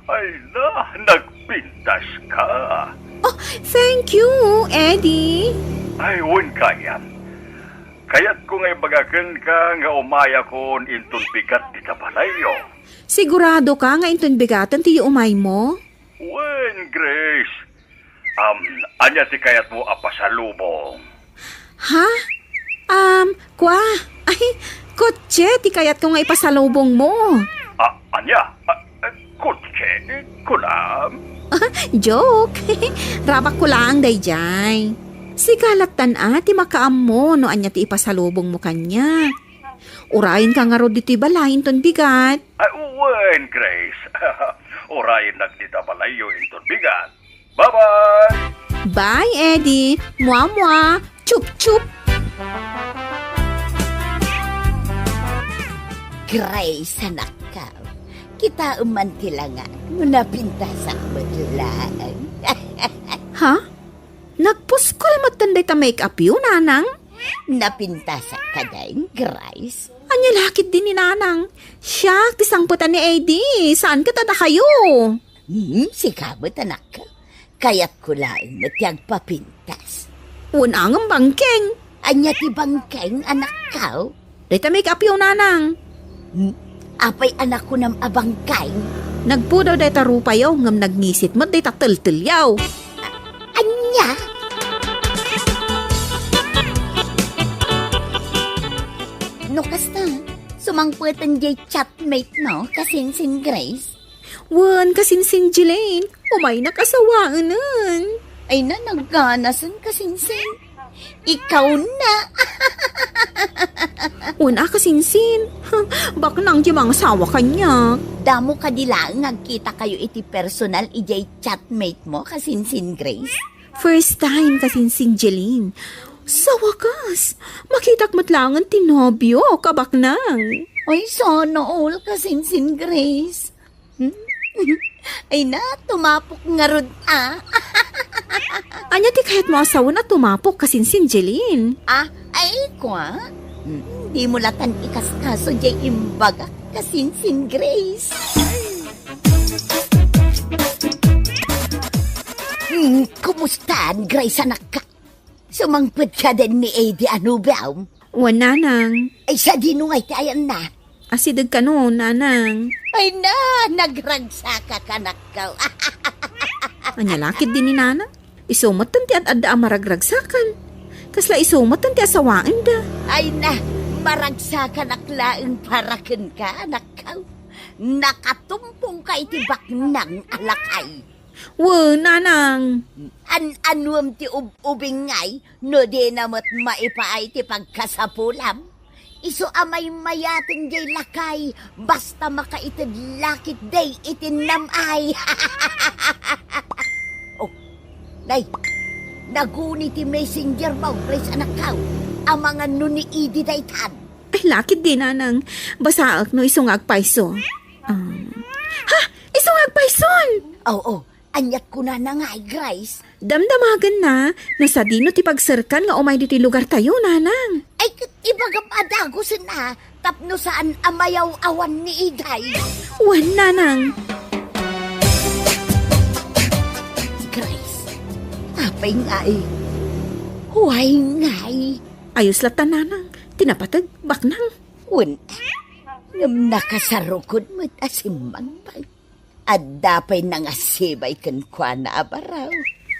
Ay na, nagpintaska. Oh, thank you, Eddie. Ay, wen gayam. Kayatko nga ibaga kenka nga umayakon inton bigat dita balayyo. Sigurado ka nga inton bigaten ti yuumaymo? Wen, Grace. Um, ania ti kayatmo a pasalubong? Ha? Um, kua? Ay, kotse ti kayatko nga ipasalubongmo. Ah, ania? Ah, eh, kotse? Kunam? Joke. Rabakko laeng daydiay. Sika lattan a ti makaammo no ania ti ipasalubongmo kaniak. Urayenka ngarud ditoy balay inton bigat. Ah, wen, Grace. Urayennak dita balayyo inton bigat. Bye-bye! Bye, Eddie. Mua-mua. Chup-chup. Grace, anakko. Kitaem man ti langak no napintasak met laeng. Ha? Nagpuskol metten dayta make-upyo, nanang? Napintasak kadi, Grace? Ania la ketdi ni nanang? Siak ti sangpetan ni Eddie, saan ket a dakayo? Hmm, sika met, anakko. Kayatko laeng met ti agpapintas. Wen a ngem bangkeng. Ania ti bangkeng, anakko? Dayta make-upyo, nanang. Hmm, apay a nakunam a bangkeng? Nagpudaw dayta rupayo, ngem nagngisit met dayta teltelyo. Ania? No kasta, sumangpeten diay chatmate-mo, kasinsin Grace? Wen, kasinsin Jeline, umaynak a sawaenen. Ay na, nagganasen, kasinsin. Ikaw na. Wen a, kasinsin. Baknang ti mangasawa kaniak. Damo kadi laeng nga agkitakayo iti personal idiay chatmate-mo, kasinsin Grace? First time, kasinsin Jeline. Sa wakas, makitak met laengen ti nobiok a baknang. Ay, sana all, kasinsin Grace. Hmm? Ay na, tumapok ngarud, ah. Ania ti kayatmo a sawen a tumapok, kasinsin Jeline? Ah, ay, kua? Hmm, dimo latan ikaskaso diay imbagak, kasinsin Grace. Hmm, kumustan, Grace, anakko? Sumangpet kadin ni Eddie a nobiom? Wen, nanang. Ay, sadino ngay ti ayanna? Asideg kano, nanang. Ay na, nagragsakak, anakko. Ania la ketdi ni nanang? Isu metten ti ad-adda a maragragsakan. Kasla isu metten ti asawaenda. Ay na, maragsakanak laeng para kenka, anakko. Nakatumpongka iti baknang a lakay. Wen, nanang. An-anuem ti ub-ubing ngay no dina met maipaay ti pagkasapulam? Isu a maymayaten diay lakay, basta makaited la ketdi iti nam-ay. Oh, nay, naguni ti messenger-mo, Grace, anakko. Amangan no ni Eddie daytan. Ay, la ketdi, nanang. Basaek no isu nga agpayso. Um, ha? Isu nga agpayson? Oo, Aniat kunana ngay, Grace? Damdamagenna no sadino ti pagserkan nga umay ditoy lugartayo, Nanang. Ay, ket ibagam a dagusen a, tapno saan a mayaw-awan ni Iday. Wen, Nanang. Grace, apay ngay? Way ngay? Ayos latta, Nanang. Ti napateg, baknang. Wen, ngem nakasarukod met a simmangpang. Adda pay nangasibay kenkuana a baro.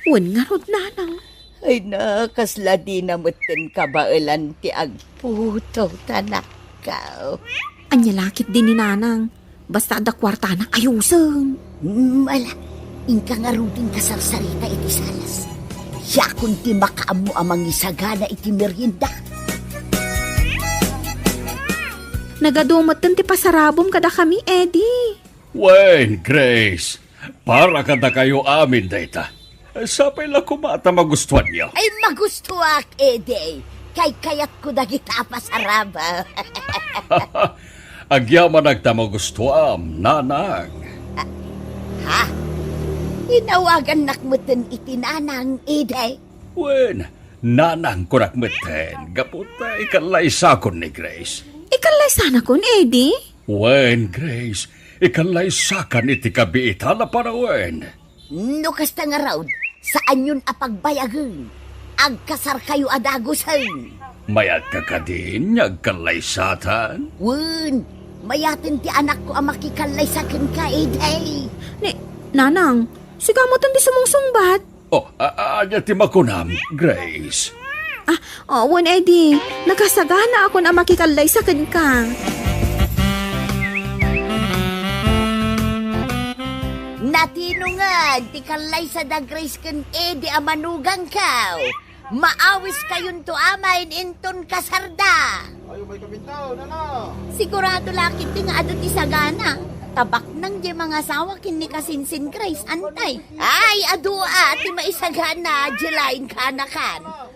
Wen ngarud, Nanang. Ay na, kasla dina metten kabaelan ti agputo, tanakkaw. Ania la ketdi ni Nanang? Basta adda kuartana, ayusen. Mm, ala, inka ngaruden kasarsarita iti salas. Siakon ti makaammo a mangisagana iti merienda. Nagadu metten ti pasarabom kadakami, Eddie. Wen, Grace, para kadakayo amin dayta. Sapay la koma ta magustuanyo. Ay, magustuak, Eddie. Kaykayatko dagita a pasaraba. Agyamanak ta magustuam, Nanang. Ah, ha? Inawagannak metten iti Nanang, Eddie. Wen, Nanang kunak metten, gapu ta ikallaysakon ni Grace. Ikallaysanakon, Eddie? Wen, Grace, ikallaysakan iti kabiitan a panawen. No kasta ngarud, saanyon a pagbayagen. Agkasarkayo a dagusen. Mayat ka kadin nga agkallaysatan? Wen, mayaten ti anakko a makikallaysa kenka, Eddie. Ni, Nanang, sika metten ti sumungsungbat. Oh, a-, a-, ania ti makunam, Grace? Ah, oh, wen, Eddie. Nakasaganaakon a makikallaysa kenka. Natinongan ti kallaysa da Grace ken Eddie a manugangkaw. Maawiskayonto amin inton kasarda. Ay, umay kamintaw, nana. Sigurado la ketdi nga adu ti sagana. Ta baknang diay mangasawa ken ni kasinsin Grace, antay. Ay, adu a ti maisagana, diay laeng kanakan.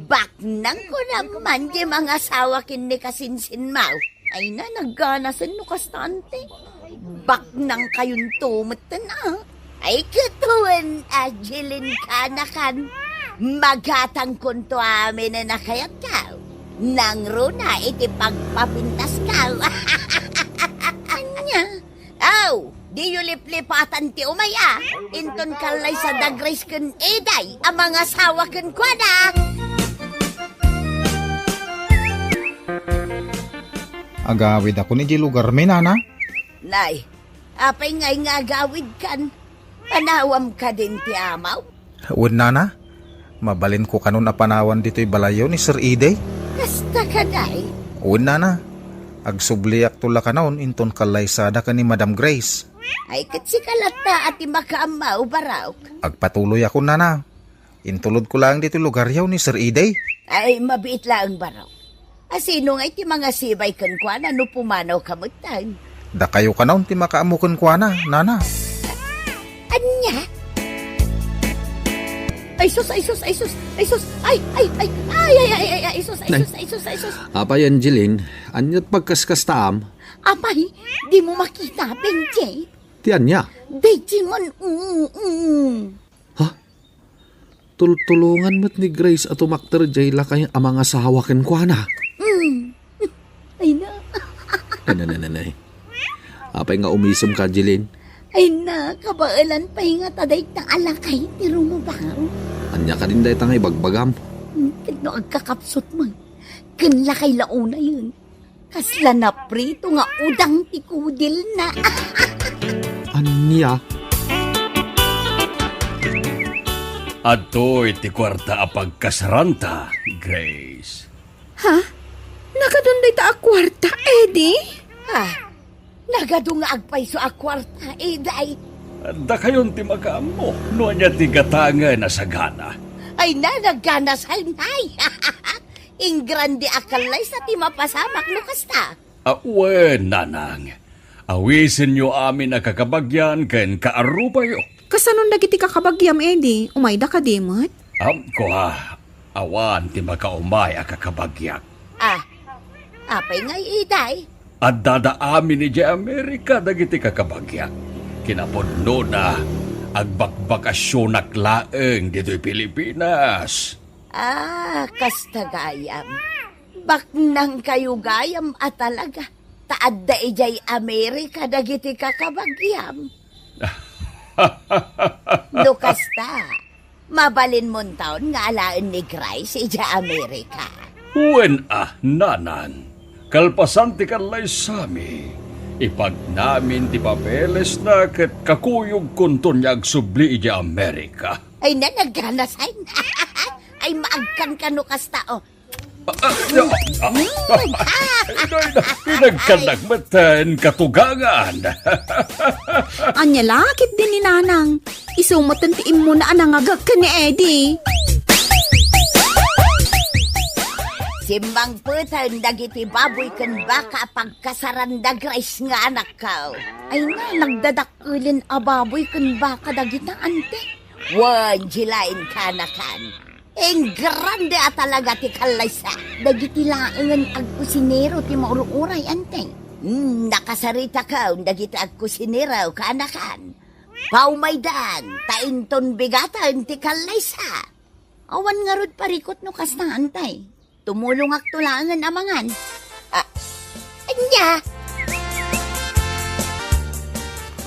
Baknang kunam man diay mangasawa ken ni kasinsin maw. Ay na, nagganasen no kasta, ante. Baknangkayonto metten a. Ay, ket wen, Angeline, kanakan. Magatangkonto amin a nakayatkaw. Nangruna iti pagpapintaskaw. Ania? Aw, diyo liplipatan ti umay a. Inton kallaysa da Grace ken Eddie a mangasawa kenkuana. Agawidakon idiay lugarmi, nana. Nay, apay ngay nga agawidkan? Panawam kadin ti amaw? Wen, nana. Mabalinko kanon a panawan ditoy balayyo ni Sir Eddie. Kasta kadi? Wen, nana. Agsubliakto la kanon inton kallaysada ken ni Madam Grace. Ay, ket sika latta a ti makaammo, barok. Agpatuloyakon, nana. Intulodko laeng ditoy lugaryo ni Sir Eddie. Ay, mabiit laeng, barok. A, sino ngay ti mangasibay kenkuana no pumanawka metten? Dakayo kanon ti makaammo kenkuana, nana. Ania? Ay, sus, ay, sus, ay, sus, ay, sus, ay, ay, ay, ay, ay, ay, ay, ay, sus, ay, Nay. Sus, ay, sus, ay, sus. Apay, Angeline, aniat pagkaskastaam? Apay, dimo makita, Benji? Ti ania? Benji man, mm, mm. Ha? Tultulongan met ni Grace a tumakder jay lakay a mangasawa kenkuana. Mm. Ay na. Ay, na, na, na, na. Apay nga umisem ka, Jeline? Ay na, kabaelan pay nga ta dayta a lakay ti rumubaw. Ania kadin dayta nga ibagbagam? Hmm, ket no agkakapsut man, ken lakay la unayen. Kasla naprito nga udang ti kudilna. Ania? Adtoy ti kuarta a pagkasaranta, Grace. Ha? Nagadun dayta a kuarta, Eddie? Ha? Nagadu nga agpayso a kuarta, Eddie? Dakayon ti makaammo no ania ti gatangen a sagana. Ay na, nagganasay, nay. Ingrandi a kallaysa ti mapasamak no kasta. Ah, wen, nanang. Awisenyo amin a kakabagyan ken kaarubayo. Kasanon dagiti kakabagyam, Eddie? Umayda kadi met? Am, kua, awan ti makaumay a kakabagyak. Ah, apay ngay, Eddie? Addada amin idiay Amerika dagiti kakabagyak. Kinapudnona, Agbakbakasionak laeng ditoy Pilipinas. Ah, kasta gayam. Baknangkayo gayam a talaga. Ta adda idiay Amerika dagiti kakabagiam. No kasta, mabalinmonton nga alaen ni Grace idiay Amerika. Wen a, nanang. Kalpasan ti kallaysami, ipagnamin ti papelesna ket kakuyogkonton nga agsubli idiay Amerika. Ay, na, nagkanasan. Ay, maagkan ka no kasta, oh. Ah, ah, ah, ah, ah, ah, inagkannak met ti katugangan. Ania la ketdi ni nanang? Isu met ti immuna a nangagek ken ni Eddie. Simmangpeten dagiti baboy ken baka a pagkasaranda, Grace, nga anakko. Ay na, nagdadakkel a baboy ken baka dagita, ante. Wen, diay laeng kanakan. Ingrande a talaga ti kallaysa. Dagiti laengen agkusinero ti maur-uray, ante. Hmm, nakasaritakon dagiti agkusinero, kanakan. Paumaydan, ta inton bigaten ti kallaysa. Awan ngarud parikut no kasta, ante. Tumulongakto laengen a mangan. Ah, ania?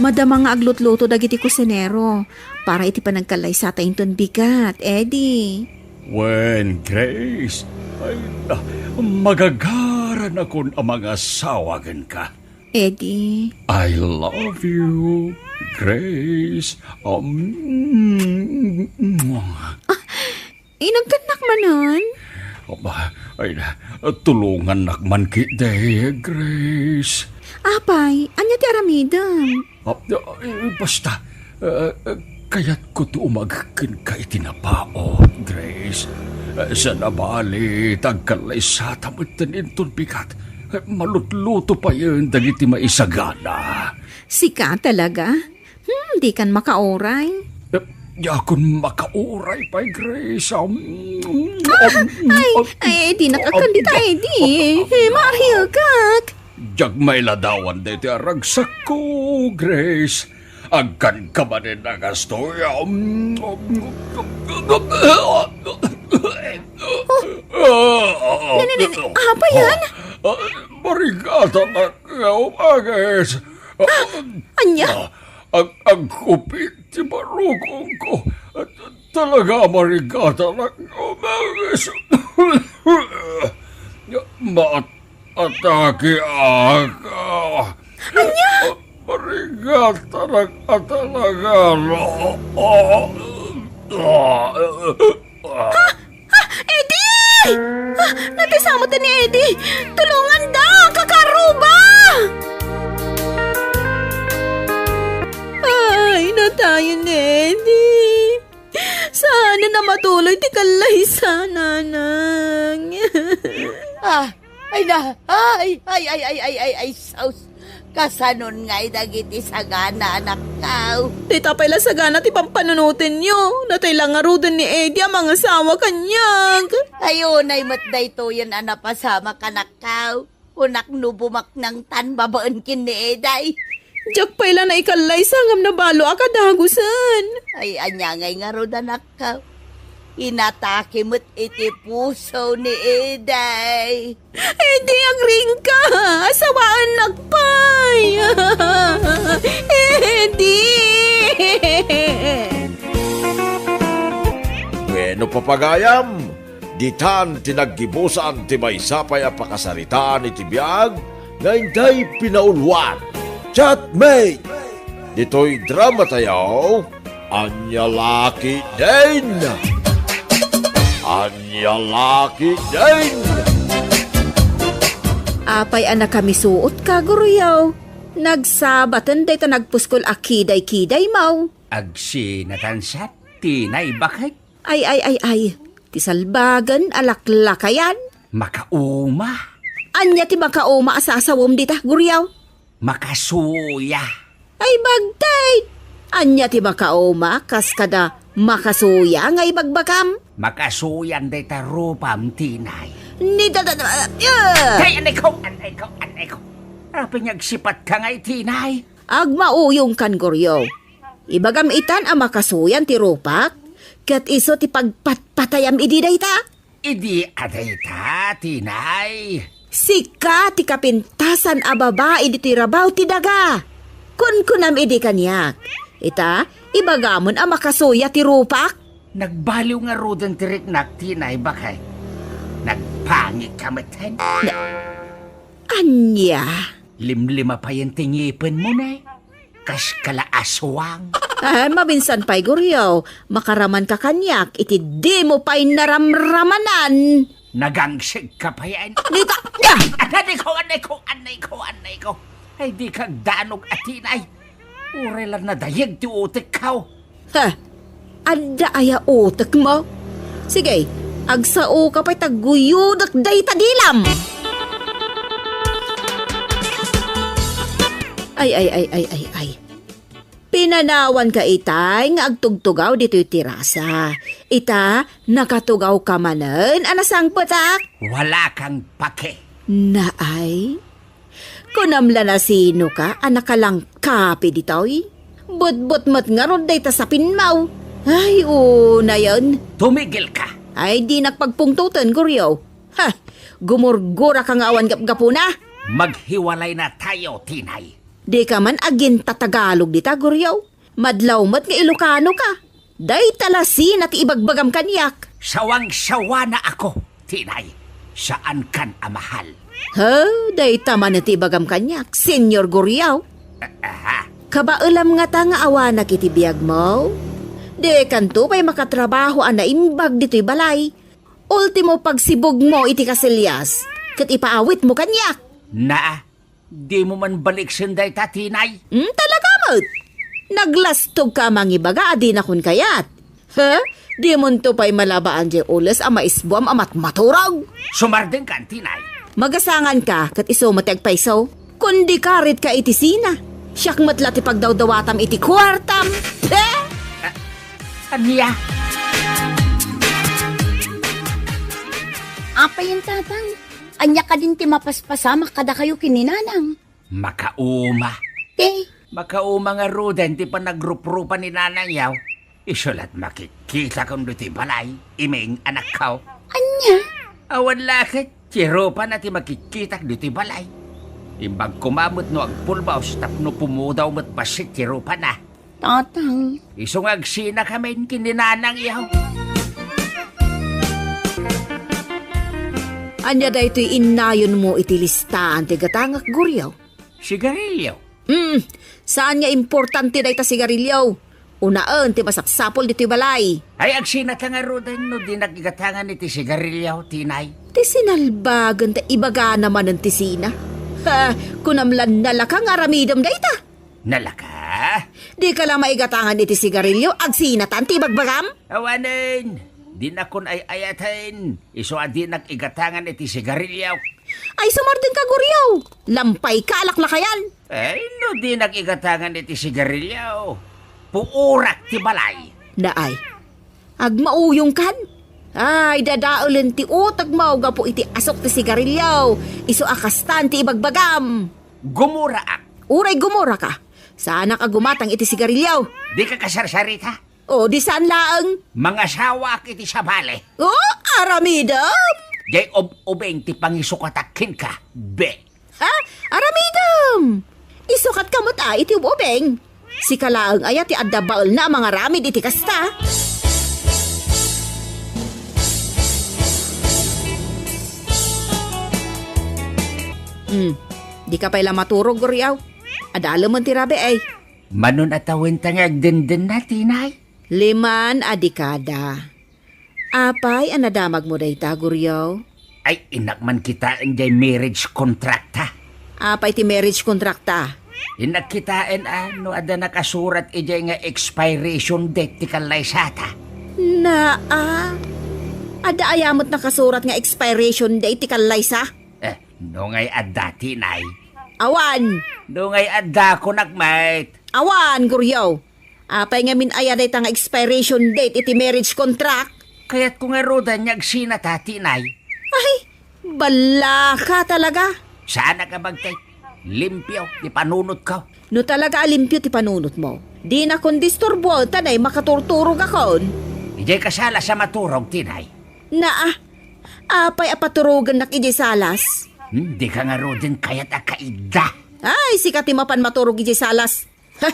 Madama nga aglutluto dagiti kusinero para iti panagkallaysata inton bigat, Eddie. Wen, Grace, ay, ah, magagaranakon a mangasawa kenka. Eddie. I love you, Grace. Um, mwah. Inagkannak manen? Aba, ay, tulongannak man ketdi, Grace. Apay, ania ti aramidem? Ah, eh, basta, eh, kayatko ti umagek kenka iti napaut, Grace. Eh, saan a bali, ta agkallaysata metten inton bigat. Eh, malutluto payen dagiti maisagana. Sika talaga? Hmm, dikan makauray. Eh, diakon makauray pay, Grace. Um, Ah, um, ay, um, ay, dinak agkan dita, Eddie. Eh, maariekak. Diak mailadawan daytoy a ragsakko, Grace. Agkanka manen a kastoy. Um, um, um, Ne, ne, ne, ne, apay yan? Ah, marigatanak nga umagis. Ah, ania? Ah, ag-, agkupit ti barukongko. Talaga, marigatanak nga umagis. Maat-, atake aka. Ania? Marigatanak a talaga. Ah, ah, Eddie! Ah, natisamo ti ni Eddie! Tulonganda! Kakaruba! Ay, natayen ni Eddie! Saan a matuloy ti kallaysa, nanang. Ah, ay na, ay, ay, ay, ay, ay, ay, ay, sus. Kasanon ngay dagiti sagana, anakko? Dayta pay la sagana ti pampanunotenyo. Natay la ngaruden ni Eddie a mangasawa kaniak. Ay, unay met daytoyen a napasamak, anakko. Kunak no bumaknangtan babaen ken ni Eddie. Diak pay la naikallaysa ngem nabalo a kadagusen. Ay, ania ngay ngarud, anakko? Inatake met iti puso ni Eddie. Eddie, agriingka! Asawaennak pay! Eddie! Wenno, papagayam, ditan ti naggibusan ti maysa pay a pakasaritaan iti biag nga intay pinauluan. Chatmate! Ditoy dramatayo, Ania la ketdin? Ania la ketdin? Apay a nakamisuotka, Guriow? Nagsabaten dayta nagpuskol a kiday-kidaymo. Agsinatan sa tinay baket. Ay, ay, ay, ay. Ti salbagen a laklakayan. Makauma. Ania ti makauma a sasawem dita, Guriow? Makasuya. Ay, bagtit! Ania ti makauma kas kada makasuya nga ibagbagam? Makasuyan dayta rupam, tinay. Ni da, da, da, ah! Ay, anay ko, anay ko, anay ko. Apay nga agsipatka ngay, tinay? Agmauyongkan, Guriow. Ibagam itan a makasuyan ti rupak, ket isu ti pagpatpatayam idi dayta. Idi a dayta, Tinay. Sika ti kapintasan a babai ditoy rabaw ti daga. Kunkunam idi kaniak, ita, ibagamon a makasuya ti rupak. Nagbaliw ngaruden ti riknak, Tinay, baket. Nagpangit ka met, hen? Na-, ania? Limlima payen ti ngipenmo, ne? Kas kala aswang. Ay, maminsan pay, Guriaw, makaraman ka kaniak iti dimo pay naramramanan. Nagangsig ka payen. Dita, da! Anay ko, anay ko, anay ko, anay ko. Ay, di ka agdanog, a Tinay. Uray la nadayeg ti utekko. Ha? Adda aya utekmo? Sige, agsaoka pay ta guyodek dayta dilam. Ay, ay, ay, ay, ay, ay. Pinanawanka itay nga agtugtugaw ditoy terasa. Ita, nakatugawka manen a nasangpetak? Wala kang pake. Naay? Kunam la nasinoka a nakalangkapi ditoy? Butbut met ngarud dayta sapinmo. Ay, unayen. Tumigilka. Ay, dinak pagpungtoten, Guriaw. Ha! Gumurguraka nga awan gapgapuna. Maghiwalay na tayo, Tinay. Dika man agintatagalog dita, Guriaw. Madlaw met nga Ilokano ka. Dayta la sina ti ibagbagam kaniak. Sawang-sawana ako, Tinay. Saan kan a mahal. Ha, dayta man ti ibagam kaniak, Señor Guriaw. Aha. Kabaelam ngata nga awanak iti biagmo? Dikanto pay makatrabaho a naimbag ditoy balay. Ultimo pagsibugmo iti Casillas, ket ipaawitmo kaniak. Naa, dimo man baliksen dayta, Tinay? Hmm, talaga met. Naglastogka a mangibaga a dinakon kayat. Ha? Dimonto pay malabaan diay ules a maisbuam a matmaturog? Sumardengkan, Tinay. Magasanganka, ket isu met ti agpayso. Kundi karitka iti sina. Siak met la ti pagdawdawatam iti kuartam. Pe! A-, ania? Apayen, Tatang? Ania kadin ti mapaspasamak kadakayo ken ni Nanang? Makauma. Ti? Makauma ngaruden ti panagruprupa ni Nanang, yaw. Isu la't makikkitakon ditoy balay, Iming, anakko. Ania? Awan la ket, ti rupana ti makikkitak ditoy balay. Imbag koma met no agpulbos tapno pumudaw met bassit ti rupana. Tatang. Isu nga agsinakamin ken ni Nanang, yaw. Ania daytoy innayonmo iti listaan ti gatangak, Guriaw? Sigarilyo. Hmm, saan nga importante dayta sigarilyo. Unaen ti masapsapul ditoy balay. Ay, agsinata ngaruden no dinak igatangan iti sigarilyo, Tinay. Ti sinalbagen ta ibagana manen ti sina. Ha, kunam la nalaka nga aramidem dayta. Nalaka? Dika la maigatangan iti sigarilyo, agsinatan ti ibagbagam? Awanen, dinakon ay-ayaten. Isu a dinak igatangan iti sigarilyo. Ay, sumardengka, Guriaw. Lampayka a laklakayan. Ay, no dinak igatangan iti sigarilyo, puorak ti balay. Naay. Agmauyongkan? Ay, dadaelen ti utekmo gapu iti asuk ti sigarilyo. Isu a kastan ti ibagbagam. Gumuraak. Uray gumuraka. Saanak a gumatang iti sigarilyo. Dika kasarsarita? O, di saan laeng? Mangasawaak iti sabali. O, aramidem! Diay ub-ubing ti pangisukatak kenka, be. Ha? Aramidem! Isukatka met a iti ub-ubing. Sika laeng aya ti adda baelna a mangaramid iti kasta? Hmm, dika pay la maturog, Guriaw. Adalemen ti rabii. Manon a tawenta nga agdendenna, Tinay? Liman a dekada. Apay a nadamagmo dayta, Guriaw? Ay, innak man kitaen diay marriage contract-ta. Apay ti marriage contract-ta? Innak kitaen a no adda nakasurat idiay nga expiration date ti kallaysata. Naa, adda aya met nakasurat nga expiration date ti kallaysa? Eh, no ngay adda, Tinay. Awan. No ngay adda, kunak met. Awan, Guriaw. Apay ngamin aya dayta nga expiration date iti marriage contract? Kayatko ngaruden nga agsinata, Tinay. Ay, ballaka talaga. Saanak a bagtek. Limpio ti panunotko. No talaga a limpio ti panunotmo, Dinakon disturboen ta nay makaturturogakon. Idiay ka salas a maturog, Tinay. Naa, apay a paturogennak idiay salas? Hmm, dika ngaruden kayat a kaidda. Ay, sika ti mapan maturog idiay salas. Ha!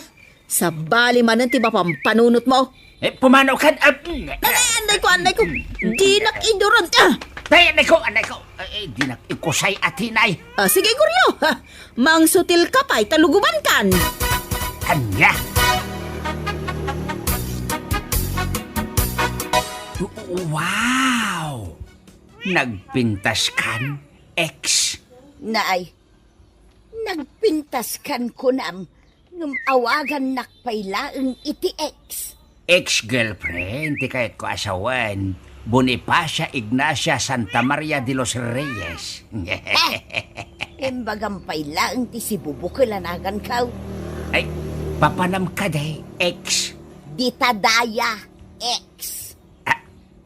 Sabali manen ti mapampanunotmo. Eh, pumanaw kan, ah, mm, Ay, ay, anday ko, anday ko. Dinak iduron. Ah! Tay, anday ko, anday ko. Eh, eh, dinak ikusay a Tinay. Ah, sige, Goryo. Ha! Mangsutil ka pay, ta lugubankan. Ania? Wow! Nagpintas kan, ex? Naay, nagpintas kan kunam, ngem awagannak pay laeng iti ex. Ex-girlfriend ti kayatko a sawen, Bonifacia Ignacia Santa Maria de los Reyes. Eh, imbagam pay laeng ti sibubukel a naganko. Ay, papanam kadi, ex? Dita daya, ex. Ah,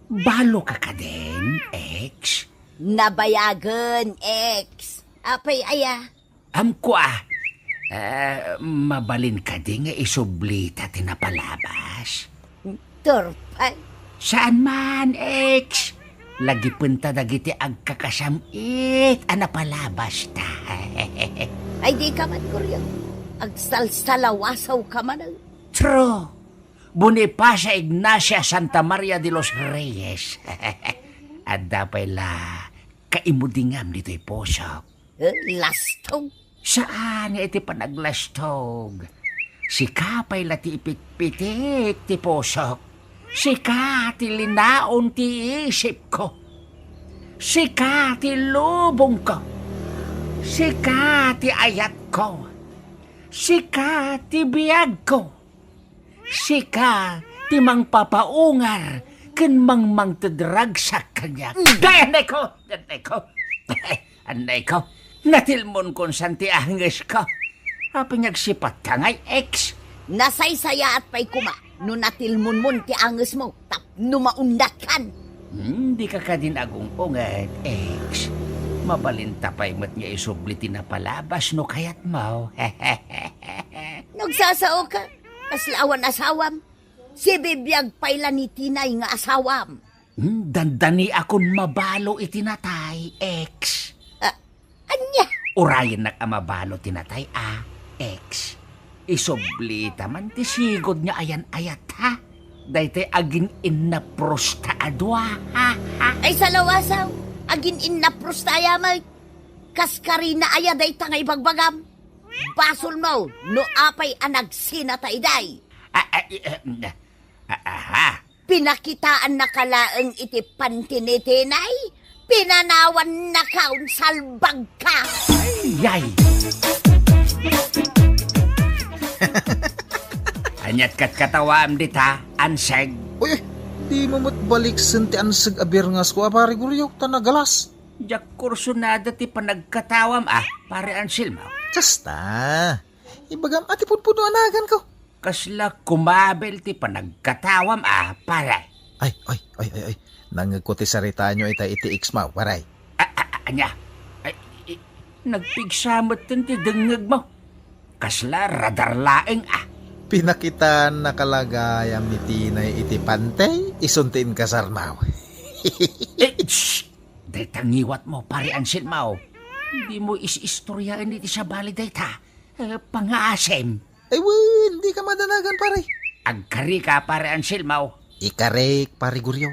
balo ka kadin, ex? Nabayagen, ex. Apay aya? Amko a. Eh, mabalin kadi nga isublita ti napalabas? Turpay. Saan man, ex? Lagipenta dagiti agkakasam-it a napalabasta. Ay, di ka man, Goryo. Agsalsalawasaw ka man. True. Bonifacia Ignacia Santa Maria de los Reyes. Adda pay la kaimudingam ditoy pusok. Eh, lastog? Saan nga iti panaglastog. Sika pay la ti ipitpitik ti pusok. Sika ti linaon ti isipko. Sika ti lubongko. Sika ti ayatko. Sika ti biagko. Sika ti mangpapaungar ken mangmangtedragsak kaniak. Mm. Ay, anay ko! Anay ko! Anay ko! Natilmonkon san ti angesko. Apay nga agsipatka ngay, ex? Nasaysayaat pay koma no natilmonmon ti angesmo tapno maundatkan. Hmm, dika kadin agung-unget, ex. Mabalinta pay met nga isubli ti napalabas no kayatmo. Nagsasaoka? Kasla awan asawam? Sibibiag pay la ni Tinay nga asawam. Hmm, dandaniakon mabalo iti natay, ex. Ah, ania? Urayennak a mabalo ti natay a, ex. Isublita man ti sigud nga ayan-ayat, ha? Daytoy agin-innaprosta a dua, ha? Ha? Ay, salawasaw! Agin-innaprosta aya met? Kas karina aya dayta nga ibagbagam? Basolmo no apay a nagsinatayday. Ah, ah, i-, eh, mm, ah, aha. Pinakitaannaka laeng iti panti ni Tinay, pinanawannaka, salbagka. Yay! Aniat katkatawaam dita, anseg? Uy, uy, dimo met baliksen ti anseg a birngasko a, Pare Goryo, ta nagalas. Diak kursunada ti panagkatawam a, Pare Anselmo. Kasta. Ibagam a ti pudpudno a naganko. Kasla kumabil ti panagkatawam a, pare. Ay, ay, ay, ay, ay. Nangngegko ti saritayo ita iti ex mo, pare. A, a, a, ania? Ay, i-, nagpigsa metten ti dengngegmo. Kasla radar laeng a. Pinakitaannaka la gayam ni Tinay iti pantay, isun ti inkasarmo. Eh, shh! Dayta ngiwatmo, Pare Anselmo. Dimo is-istoryaen iti sabali dayta. Eh, pangaasim. Ay, wen, dika madanagan, pare. Agkarika, Pare Anselmo. Ikarik, Pare Goryo.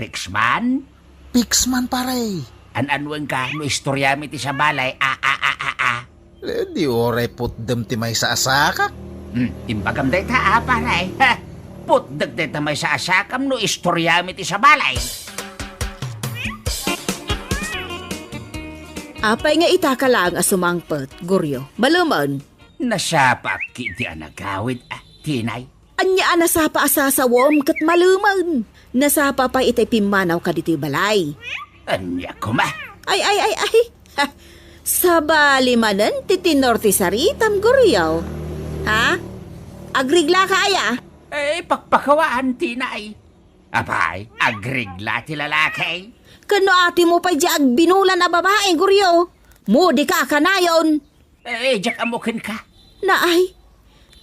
Piksman? Piksman, pare. An-anuenka no istoriam iti sabali, a, a, a, a, a. Eh, di uray putdem ti maysa a sakak. Hmm, imbagam dayta, a, pare. Ha? Putdek dayta maysa a sakam no istoriam iti sabali. Apay nga itaka laeng a sumangpet, Goryo? Balumen. Nasapaak iti a nagawid, a, Tinay. Ania a nasapa a sasawem ket malumen? Nasapa pay itay pimmanawka ditoy balay. Ania koma? Ay, ay, ay, ay. Ha, sabali manen ti tenor ti saritam, Goryo. Ha? Agriglaka aya? Eh, pakpakawaan, Tinay. Apay, agrigla ti lalaki? Ken no atimo pay diay agbinulan a babai, Goryo? Mudika a kanayon. Eh, diak ammo kenka. Naay,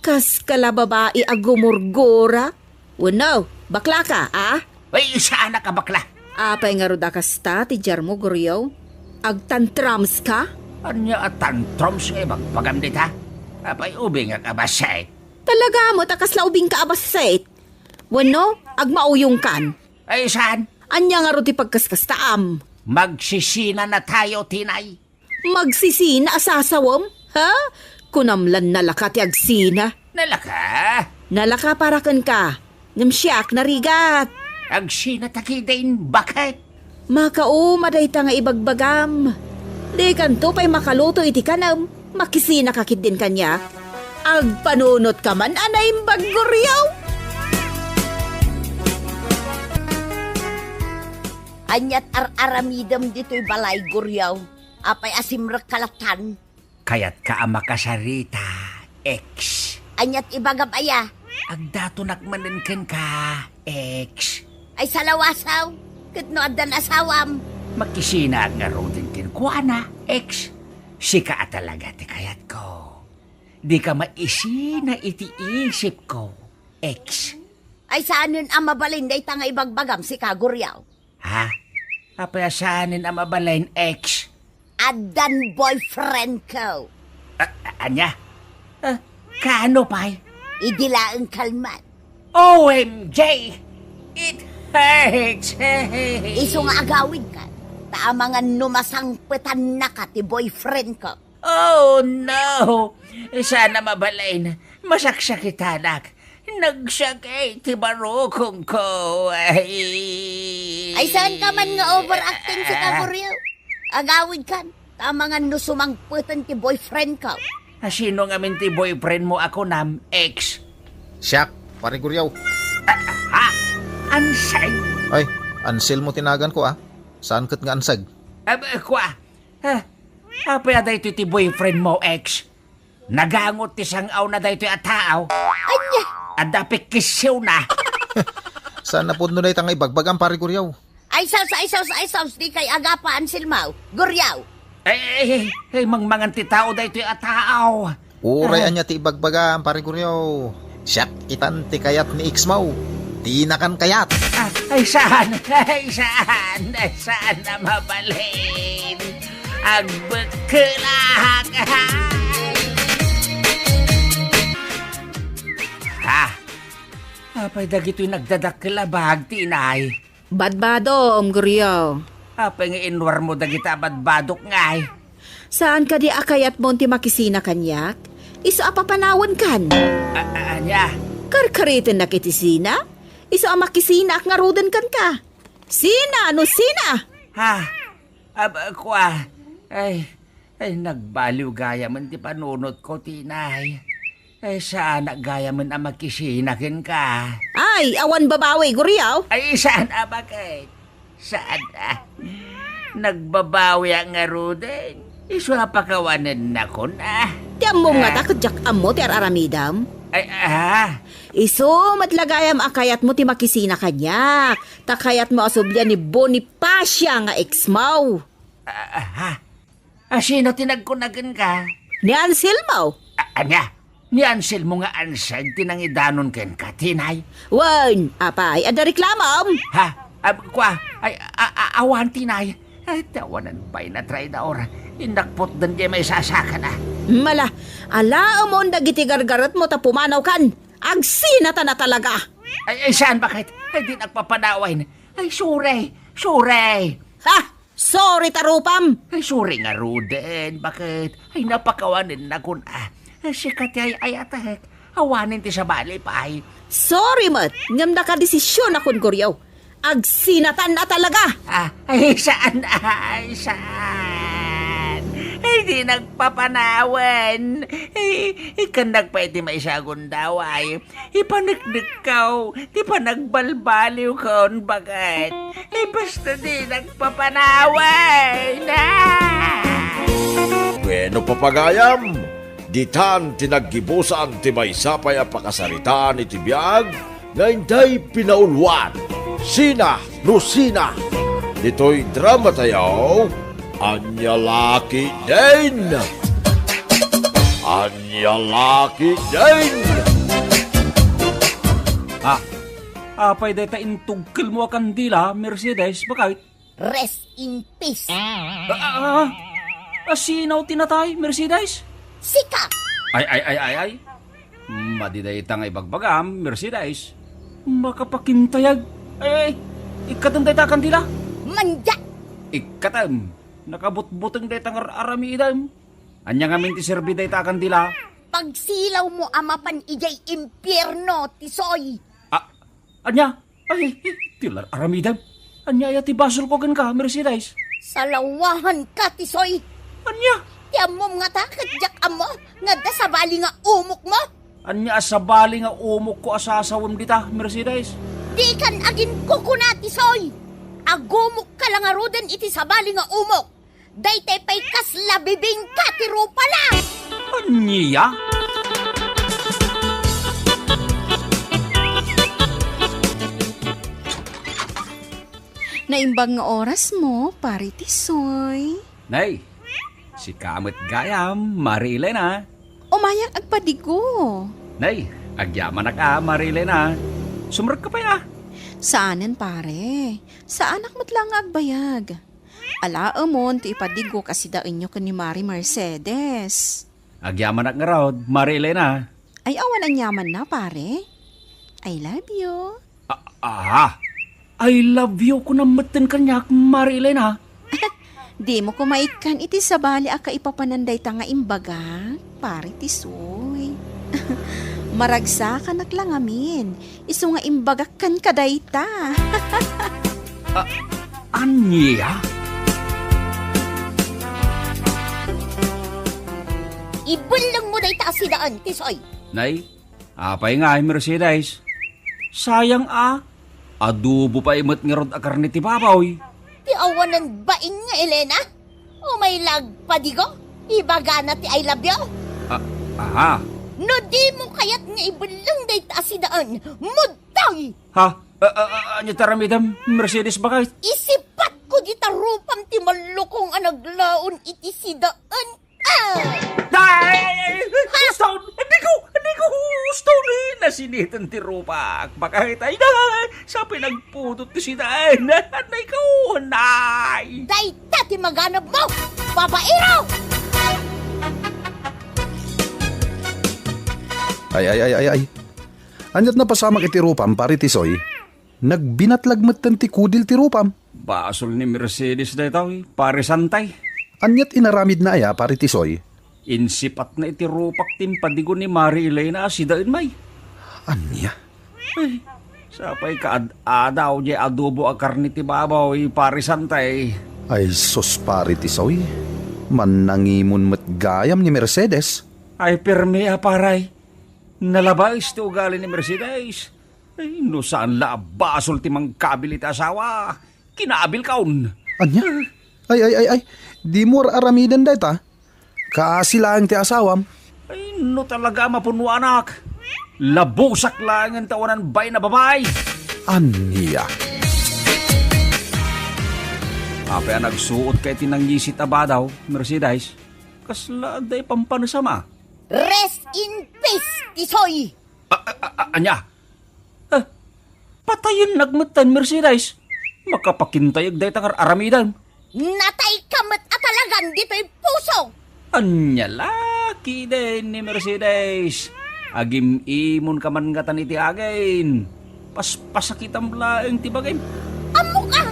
Kas ka la babai a gumurgura? Wenno, bakla ka, a? Ay, saanak a bakla. Apay ngarud a kasta ti diarmo, Goryo? Agtantrums ka? Ania a tantrums nga ibagbagam dita? Apay ubingak a bassit? Talaga met a kasla ubingka a bassit? Wenno, agmauyongkan? Ay, saan? Ania ngarud ti pagkaskastaam? Magsisinana tayo, Tinay. Magsisina a sasawem? Ha? Kunam lan nalaka ti agsina. Nalaka? Nalaka para kenka. Ngem siak narigat. Agsina ta ketdin, bakit? Makauma dayta nga ibagbagam. Dikanto pay makaluto iti kanem. Makisina ka ketdin kaniak. Agpanunot ka man a naimbag, Goryo. Aniat ar-aramidem ditoy balay, Goryo? Apay a simrekka latan? Kayatka a makasarita, ex. Aniat ibagam aya? Agdatonak manen kenka, ex. Ay salawasaw, ket no addan asawam? Makisinaak ngaruden kenkuana, ex. Sika a talaga ti kayatko. Dika maisina iti isipko, ex. Ay saanen a mabalin dayta nga ibagbagam, sika, Goryo? Ha? Apay a saanen a mabalin, ex? Addan boyfriendko. A-, a-, ania? Ah, kaano pay? Idi laeng kalman. O M G! It hurts! Isu nga agawidkan, ta amangan no masangpetannaka ti boyfriendko. Oh, no! Saan a mabalin. Masaksakitanak. Nagsakit ti barukongko. Ay. Ay, saan ka man nga overacting, sika, Goryo? Agawidkan. Amangan no sumangpeten ti boyfriendko. A, sino ngamin ti boyfriend mo a kunam, ex? Siak, Pare Goryo. Ah, ha? Ansay? Ay, Anselmo ti naganko, a. Saan ket nga Ansay? Ab-, kua, Ha? Apay a daytoy ti boyfriend mo, ex? Nagangot ti sang-awna daytoy a tao. Ania? Adda pikkisiwna. Saan a pudno dayta nga ibagbagam, Pare Goryo? Ay sus, ay sus, ay sus, dikay agapa, Anselmo. Goryo. Ay, ay, ay, ay, mangmangan ti tao daytoy a tao. Uray ania ti ibagbagam, Pare Goryo. Siak itan ti kayat ni ex mo. Dinakan kayat. Ah, ay, saan? Ay, saan? Ay, saan a mabalin? Agbekkelak. Ha? Apay dagitoy nagdadakkel a bag, Tinay? Badbadom, Goryo. Apay nga inwarmo dagita a badbadok ngay? Saan kadi a kayatmon ti makisina kaniak? Isu a papanawenkan. A-, a-, ania? Karkaritennak iti sina? Isu a makisinaak ngaruden kenka. Sina no sina? Ha? Ab-, kua. Ay, Ay, nagbaliw gayamen ti panunotko, Tinay. Ay, saanak gayamen a makisina kenka. Ay, awan babawi, Goryo? Ay, saan a, bakit? Saan a? Nagbabawiak ngaruden. Isu a pakawanennakon a. Ti ammom ngata ket diak ammo ti ar-aramidem? Ay, ah. Isu met la gayam a kayatmo ti makisina kaniak. Ta kayatmo a sublian ni Bonifacia nga ex mo. Ah, ah, ha? A, sino ti nagkuna kenka? Ni Anselmo. A-, ania? Ni Anselmo nga Ansay ti nangidanon kenka, Tinay? Wen, apay, adda reklamom? Ha? Ab-, kua, ay, a-, a-, awan, Tinay. Ay, ti awanen pay nga traidor. Innak putden diay maisasakana. Mala, alaemon dagiti gargaretmo ta pumanawkan. Agsinatan a talaga. Ay, ay, saan, bakit? Ay, dinak papanawen. Ay, sorry. Sorry. Ha? Sorry ta rupam! Ay, sorry ngaruden. Bakit? Ay, napakawanennakon a. Ay, sika ti ay-ayatek. Awanen ti sabali pay. Sorry met, ngem nakadesisionakon, Goryo. Agsinatan a talaga! Ah, ay, saan? Ay, saan? Ay, dinak papanawen. Ay, ikannak pay ti maisagundaway. Ipaneknekkaw ti panagbalbaliwkon, baket. Ay, basta dinak papanawen. Ah! Bueno, papagayam, ditan ti naggibusan ti maysa pay a pakasaritaan iti biag nga intay pinauluan. Sina no sina? Ditoy drama tayo, Ania La Ketdin. Ania la ketdin? Ah, apay dayta intugkelmo a kandila, Mercedes, baket? Rest in peace. Ah, ah, ah. Asino ti natay, Mercedes? Sika! Ay, ay, ay, ay, ay. Madi dayta nga ibagbagam, Mercedes. Makapakintayag. Ay, ay. Ikkatem dayta a kandila. Manda! Ikkatem. Nakabutbuteng dayta nga ar-, aramidem. Ania ngamin ti serbi dayta a kandila? Pagsilawmo a mapan idiay impierno, Tisoy. Ah, ania? Ay, ti lar-, aramidem. Ania aya ti basolko kenka, Mercedes? Salawahanka, Tisoy. Ania? Ti ammom ngata, ket diak ammo nga adda sabali nga umokmo. Ania a sabali nga umokko a sasawem dita, Mercedes? Dikan aginkukuna, Tisoy. Agumokka la ngaruden iti sabali nga umok. Daytay pay kasla bibingka ti rupana! Ania? Naimbag nga orasmo, Pare Tisoy. Nay, sika met gayam, Mari Elena. Umayak agpadigo. Nay, agyamanak a, Mari Elena. Sumrekka pay a. Saanen, pare. Saanak met la nga agbayag. Alaemon ti ipadigok a sidaenyo ken ni Mari Mercedes. Agyamanak ngarud, Mari Elena. Ay, awan aniamanna, pare. I love you. A-, aha? I love you kunam metten kaniak, Mari Elena. Dimo koma ikkan iti sabali a kaipapanan dayta nga imbagak, Pare Tisoy. Maragsakanak la ngamin, isu nga imbagak kenka dayta. A-, ania? Ibellengmo dayta a sidaen, Tisoy. Nay, apay ngay, Mercedes? Sayang a, adobo pay met ngarud a karne ti baboy. Ti awanen bain nga Elena? Umay la agpadigo, ibagana ti I love you. A-, aha? No dimo kayat nga ibelleng dayta a sidaen, mudtoy! Ha? A-, a-, a-, ania ti aramidem, Mercedes, baket? Isipatko dita rupam ti mallukong a naglaon iti sidaen. Ah! Ay, ay, ay, ay, Stone! Hindi ko! Hindi ko! Stone! Nasiniten ti rupak! Baket, ay, ay, ay, sa pinagpudot ti sidaen! Nay ko! Nay! Dayta ti maganabmo! Babaero! Ay, ay, ay, ay, ay. Aniat napasamak iti rupam, Pare Tisoy? Nagbinatlag metten ti kudil ti rupam. Basol ni Mercedes daytoy, Pare Santay. Aniat inaramidna aya, Pare Tisoy? Insipatna iti rupak ti impadigo ni Mari Elena a sidaen, may. Ania? Ay, sapay kaad-adaw diay adobo a karne ti baboy, Pare Santay. Ay sus, Pare Tisoy. Mannangimon met gayam ni Mercedes. Ay, permi a, paray. Nalabaes ti ugali ni Mercedes. Ay, no saan la a basol ti mangkabil iti asawa, kinaabilkon. Ania? Ay, ay, ay, ay. Dimo ar-aramiden dayta. Kaasi laeng ti asawam. Ay, no talaga a mapunuanak, labusak laengen ta awanan bain a babai. Ania? Apay a nagsuotka iti nangisit a badaw, Mercedes? Kasla adda ipampanesam a? Rest in peace, Tisoy! A, a, a, a, ania? Ah, patayennak metten, Mercedes. Makapakintayag dayta nga ar-aramidem. Natayka met a talagan ditoy puso! Ania la ketdin ni Mercedes? Agim-imonka man ngatan iti agin. Paspasakitam laeng ti bagim. Ammok a!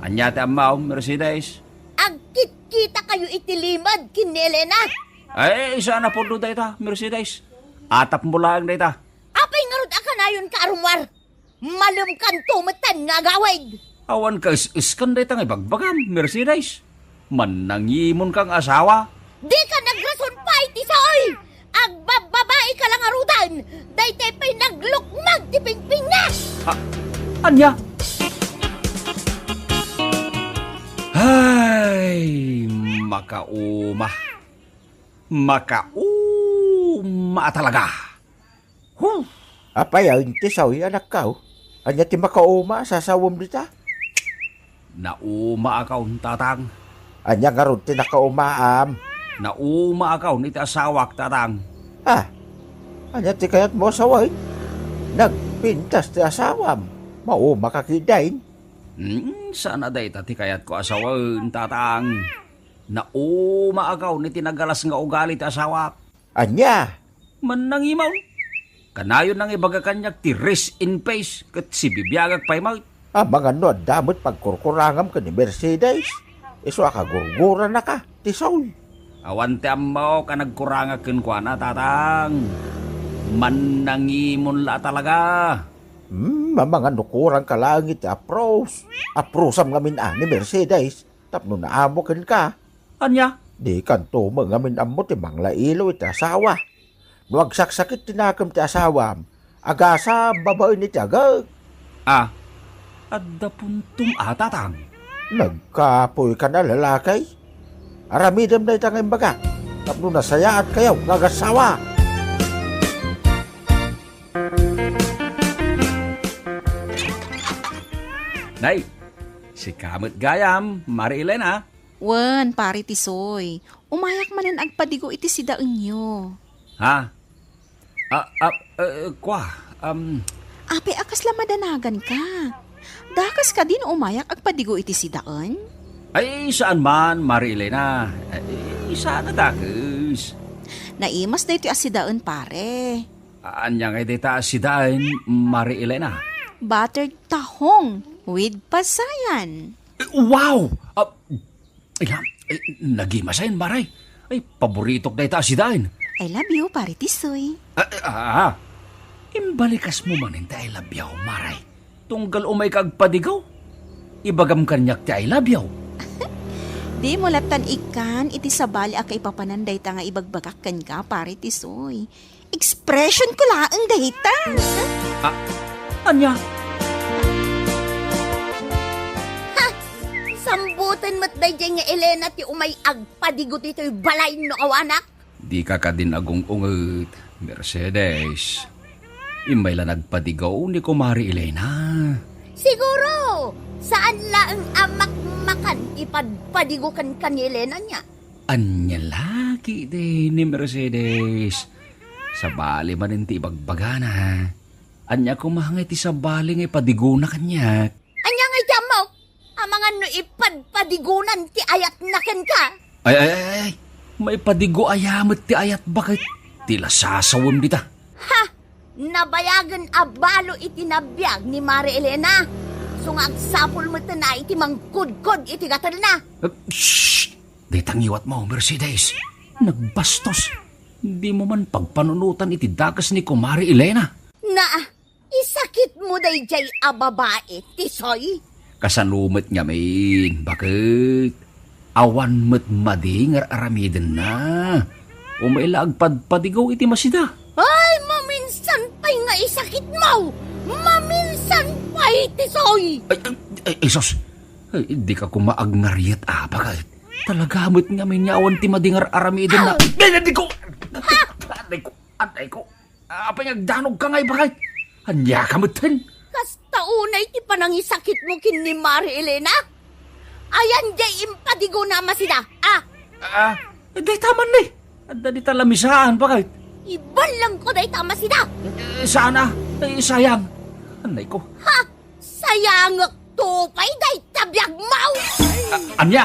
Ania ti ammom, Mercedes? Agkitkitakayo iti limed ken ni Elena. Ay, saan a pudno dayta, Mercedes. Atapmo laeng dayta. Apay ngarud a kanayonka a rummuar? Malemkanto metten nga agawid. Awan kaes-eskan dayta nga ibagbagam, Mercedes. Mannangimonka nga asawa. Dika nagrason pay, Tisoy! Agbabbabaika la ngaruden, daytay pay naglukmag ti pingpingna! Ah, ania? Ay, makauma. Makauma a talaga. Huh! Apay a, Tisoy, anakko? Ania ti makauma a sasawem dita? Naumaakon, tatang. Ania ngarud ti nakaumaam? Naumaakaw iti asawak, Tatang. Ah, ania ti kayatmo a sawen? Nagpintas ti asawam. Maumaka ketdin? Hmm, saan a dayta ti kayatko a sawen, Tatang. Naumaakaw iti nagalas nga ugali ti asawak. Ania? Mannangimon. Kanayon nga ibaga kaniak ti rest in peace ket sibibiagak pay met. Amangan no adda met pagkurkurangam ken ni Mercedes. Isu a kagurguranaka, Tisoy. Awan ti ammok a nagkurangak kenkuana, Tatang. Mannangimon la talaga. Hmm, amangan no kurangka laeng iti apros. Aprosam ngamin a ni Mercedes tapno naamo kenka. Ania? Dikanto met ngamin ammo ti manglailo iti asawa. No agsaksakit ti nakem ti asawam, agasam babaen iti agek. Ah, adda puntom a, Tatang. Nagkapoykan a lalaki. Aramidem dayta nga imbagak tapno nasayaatkayo nga agassawa. Nay, sika met gayam, Mari Elena. Wen, Pari Tisoy, umayak manen agpadigo iti sidaenyo. Ha? Ah, ah, eh, kwa, um, Apay a kasla madanaganka? Dakes kadi no umayak agpadigo iti sidaen? Ay, saan man, Mari Elena. Ay, saan a dakes? Naimas daytoy a sidaen, pare. Ania ngay dayta a sidaen, Mari Elena? Buttered tahong with pasayan. Eh, wow! Ah, ay, ha? Eh, nagimasen, Mari. Ay, paboritok dayta a sidaen. I love you, Pare Tisoy. Ah, ah, ah. Imbalikasmo manen ti I love you, Mari. Tunggal umayka agpadigo, ibagam kaniak ti I love you. Dimo lattan ikkan iti sabali a kaipapanan dayta nga ibagbagak kenka, Pare Tisoy. Expression ko laeng dayta. Ah, ania? Ha! Samboten met daydiay nga Elena ti umay agpadigo ditoy balay no awanak. Dika kadin agung-unget, Mercedes. Immay la nagpadigo ni Kumari Elena. Siguro, saan laeng a makmakan ti padpadigo kenka ni Elena nia? Ania la ketdi ni Mercedes? Sabali manen ti ibagbagana. Ania koma nga iti sabali nga ipadigona kaniak? Ania nga iti ammok? Amangan no ipadpadigonan ti ayatna kenka? Ay, ay, ay, ay. Maipadigo aya met ti ayat baket? Ti la sasawem dita. Ha! Nabayagen a balo iti nabiag ni Mari Elena. Isu nga agsapul metten a iti mangkudkod iti gatelna. Eh, shh! Dayta ngiwatmo, Mercedes. Nagbastos. Dimo man pagpanunotan iti dakes ni Kumari Elena. Na, isakitmo daydiay a babai, Tisoy? Kasano met ngamin, baket? Awan met madi nga ar-aramidenna. Umay la agpadpadigo iti masida. Ay, maminsan pay nga isakitmo! Maminsan pay, Tisoy! Ay, ay, ay, ay, sus! Ay, dika koma agngariet, a, baket. Talaga met ngamin nga awan ti madi nga ar-aramidenna. Ah! Ay, ay, ay, ko! Ay, ko! Ay, ko! Apay nga agdanogka ngay, baket? Ania ka metten? Kasta unay ti panangisakitmo ken ni Mari Elena? Ayan diay impadigona a masida, ah! Ah, eh, dayta man ni. Adda dita lamisaan, baket? Iballengko dayta a masida! Eh, sana. Eh, sayang. Anay ko. Ha? Sayangek to pay dayta biagmo! Ah, ania?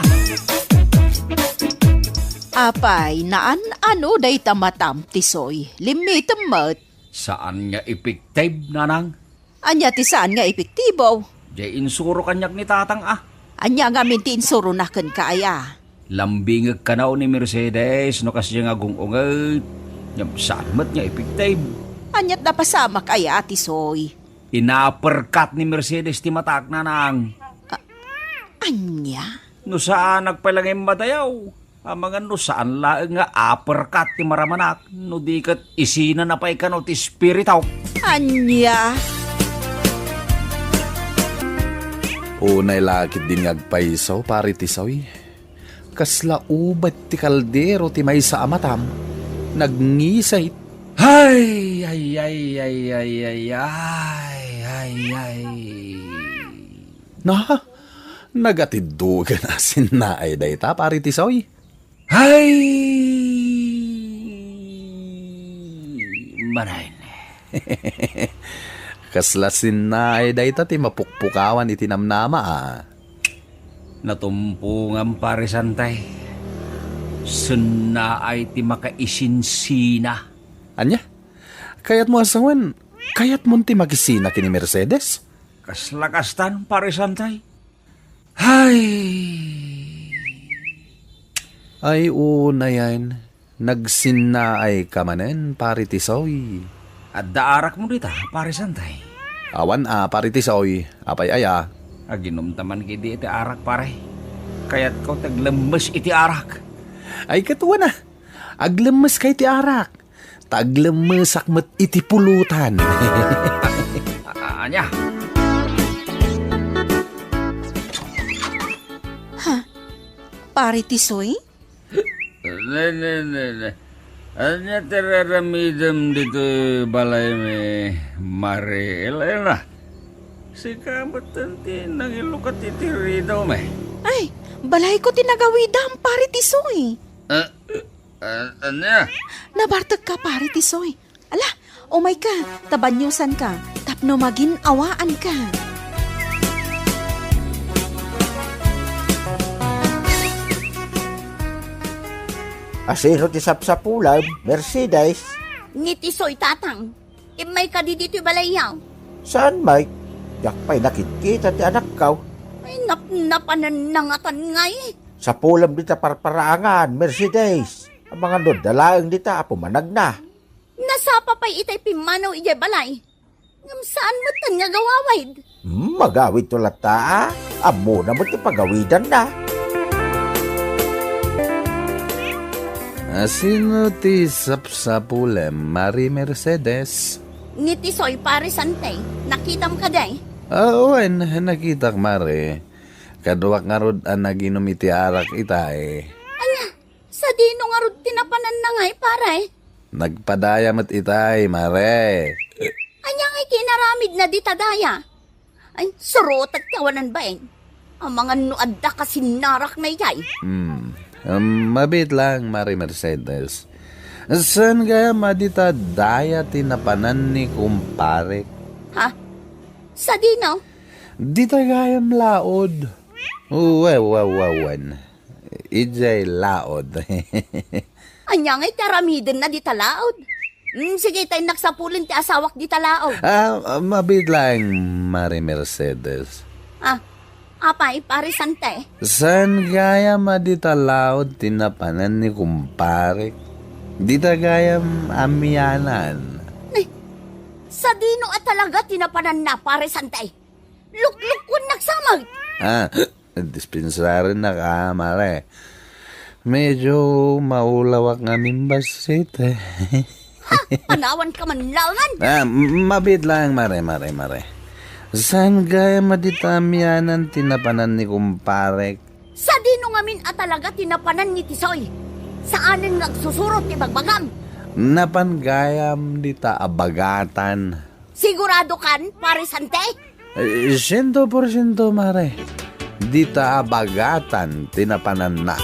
Apay, naan-ano dayta matam, Tisoy? Limmitem met. Saan nga epektibo, nanang? Ania ti saan nga epektibo? Diay insuro kaniak ni tatang, a. Ania ngamin ti insurona kenka, aya? Lambingek kano ni Mercedes no kasdiay nga agung-unget. Ngem saan met nga epektibo. Aniat napasamak, aya, Tisoy? Inaperkat ni Mercedes ti matak, nanang. A-, ania? No saanak pay la nga immadayaw, amangan no saan laeng nga aperkat ti maramanak, no di ket isinana pay kano ti espirituk. Ania? Unay la ketdin nga agpayso, Pare Tisoy. Kasla ubet ti kaldero ti maysa a matam. Nagngisit. Ay, ay, ay, ay, ay, ay, ay, ay. Na, nagatiddogen a sinnaay dayta, Pare Tisoy. Hay! Maraen. Kasla sinnaay dayta ti mapukpukawan iti namnama, a. Natumpongam, Pare Santay. Sinnaay ti makaisinsina. Ania? Kayatmo a sawen, kayatmon ti makisina ken ni Mercedes? Kasla kastan, Pare Santay. Hay! Ay, unayen, nagsinnaayka manen, Pare Tisoy. Adda arakmo dita, Pare Santay? Awan a, Pare Tisoy. Apay aya? Aginumta man kadi iti arak, pare. Kayatko ti aglemmes iti arak. Ay, ket wen a, aglemmeska iti arak. Ta aglemmesak met iti pulutan. A-, ania? Ha? Pare Tisoy? Ne, ne, ne, ne. Ania ti raramidem ditoy balaymi, Mare Elena? Sika met ti nangilukat iti ridawmi. Ay, balayko ti nagawidam, Pare Tisoy. Ah, ah, ania? Nabartekka, Pare Tisoy. Ala, umayka, ta baniosanka, tapno magin-awaanka. Asino ti sapsapulem, Mercedes? Ni Tisoy, tatang. Immay kadi ditoy balayyo. Saan, Mike? Diak pay nakitkita ti anakko. Ay, napnapananna ngatan ngay. Sapulem dita parparaangan, Mercedes. Amangan no adda laeng dita a pumanagna. Nasapa pay itay pimmanaw idiay balay. Ngem saan metten nga agawawid. Hmm, magawidto latta, a. Ammona met ti pagawidanna. Asino ti sapsapulem, Mare Mercedes? Ni Tisoy, Pare Santay. Nakitam kadi? Ah, wen, nakitak, Mare. Kaduak ngarud a naginum iti arak itay. Ania? Sadino ngarud ti napananna ngay, pare? Nagpadaya met itay, Mare. Ania ngay ti inaramidna dita daya? Ay, surotek ti awanan bain. Amangan no adda kasinnarakna idiay. Hmm. Em, mabiit lang, Mare Mercedes. Saan gayam a dita daya ti napanan ni kumparek? Ha? Sadino? Dita gayam laod. Uwe, uwe, uwe, uwen. Idiay laod. Ania ngay ti aramidenna dita laod? Mm, sige, ta innak sapulen ti asawak dita laod. Ah, mabiit laeng, Mare Mercedes. Ah, apay, Pare Sante? Saan gayam a dita laod ti napanan ni kumparek? Dita gayam amianan. Ay, sadino a talaga ti napananna, Pare Sante? Luklukon naksamag. Ah, dispensarennak a, Mare. Medyo maulawak ngamin bassit, eh. Ha? Panawanka man laengen? Ah, m-, mabiit lang, Mare, Mare, Mare. Saan gayam a dita amianan ti napanan ni kumparek? Sadino ngamin a talaga ti napanan ni Tisoy? Saanen nga agsusurot ti bagbagam. Napan gayam dita a bagatan. Sigurado kan, Pare Sante? Eh, siento por siento, Mare. Dita a bagatan ti napananna.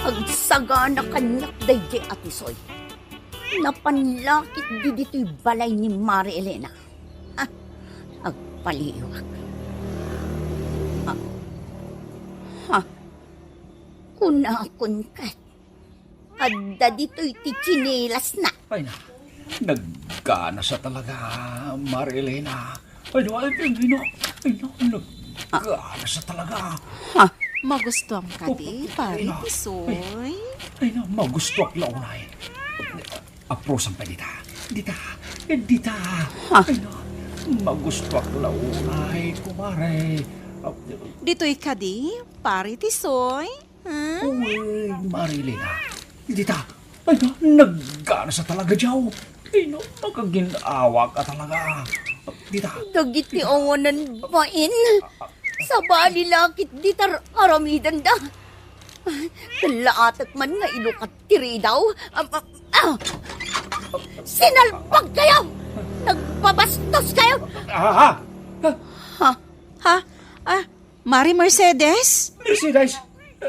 Agsagana kaniak daydiay a Tisoy. Napan la ketdi ditoy balay ni Mare Elena. Ha? Agpaliiwak. Ha? Ha? Kunakon ket adda ditoy ti tsinelasna. Ay na, nagganasa talaga, Mare Elena. Ay na, ay, ay na, ay na, nagganasa talaga. Ha? Magustuam kadi, Pare Tisoy? Ay na, magustuak la unay. Aprosam pay dita. Dita. Dita. Ha? Ay na, magustuak la unay, kumare. Ditoy kadi, Pare Tisoy? Hmm? Uy, Mare Elena. Dita. Ay na, nagganasa talaga diay. Ay na, makagin-awaka talaga. Dita. Dagiti awanan bain. Sabali la ketdi ti aramidenda. Kallaatek man nga ilukat ti ridaw. Am-, am-, ah! Sinalbagkayo! Nagbabastoskayo! Ah, ah. Ha? Ha? Ah, Mari Mercedes? Mercedes? Eh,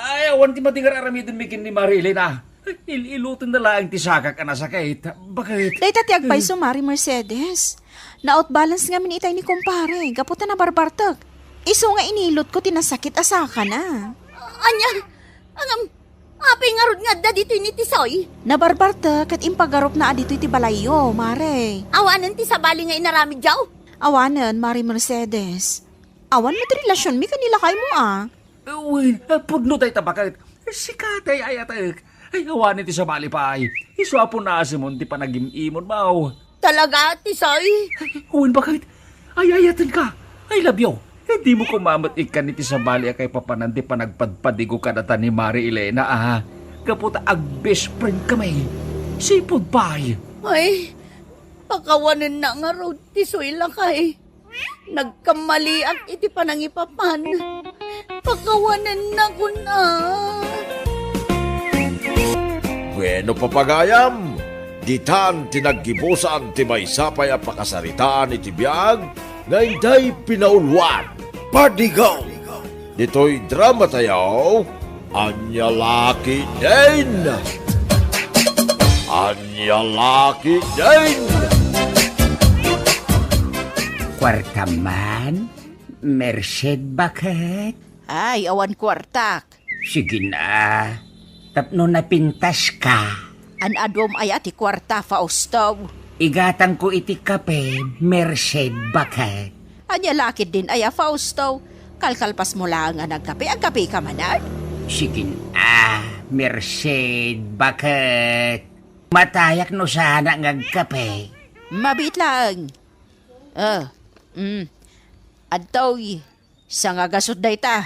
ay, awan ti madi nga ar-aramidenmi ken ni Mari Elena. Il-ilutenna laeng ti sakak a nasakit. Bakit? Dayta ti agpayso, Mari Mercedes. Na-out balance ngamin itay ni kumpare, gapu ta nabarbartek. Isu nga inilotko ti nasakit a sakana. Ania? Ngem, apay ngarud nga adda ditoy ni Tisoy? Nabarbartek ket impagarupna a ditoy ti balayyo, Mare. Awanen ti sabali nga inaramidyo? Awanen, Mari Mercedes. Awan met relasionmi ken ni lakaymo a. Wen, pudno dayta, baket. Sika ti ay-ayatek. Ay, awanen ti sabali pay. Isu a punasemon ti panagim-imonmo. Talaga, Tisoy? Wen, baket. Ay-ayatenka. I love you. Dimo koma met ikkan iti sabali a kaipapanan ti panagpadpadigo kadata ni Mari Elena, a. Gapu ta ag-best friend kami. Sipud pay. Ay, pakawanenna ngarud, Tisoy lakay. Nagkamaliak iti panangipapan. Pakawanenna kuna. Bueno, papagayam, ditan ti naggibusan ti maysa pay a pakasaritaan iti biag nga intay pinauluan. Padigaw! Ditoy drama tayo, Ania la ketdin! Ania la ketdin! Kuarta man, Merced, baket? Ay, awan kuartak. Sige na, tapno napintaska. An-aduem aya ti kuarta, Fausto? Igatangko iti kape, Merced, baket? Ania la ketdin aya, Fausto? Kalkalpasmo laeng a nagkape, agkapeka manen? Sige a, Merced, baket? Matayak no saanak nga agkape. Mabiit laeng. Ah, mm. Adtoy, sangagasut dayta.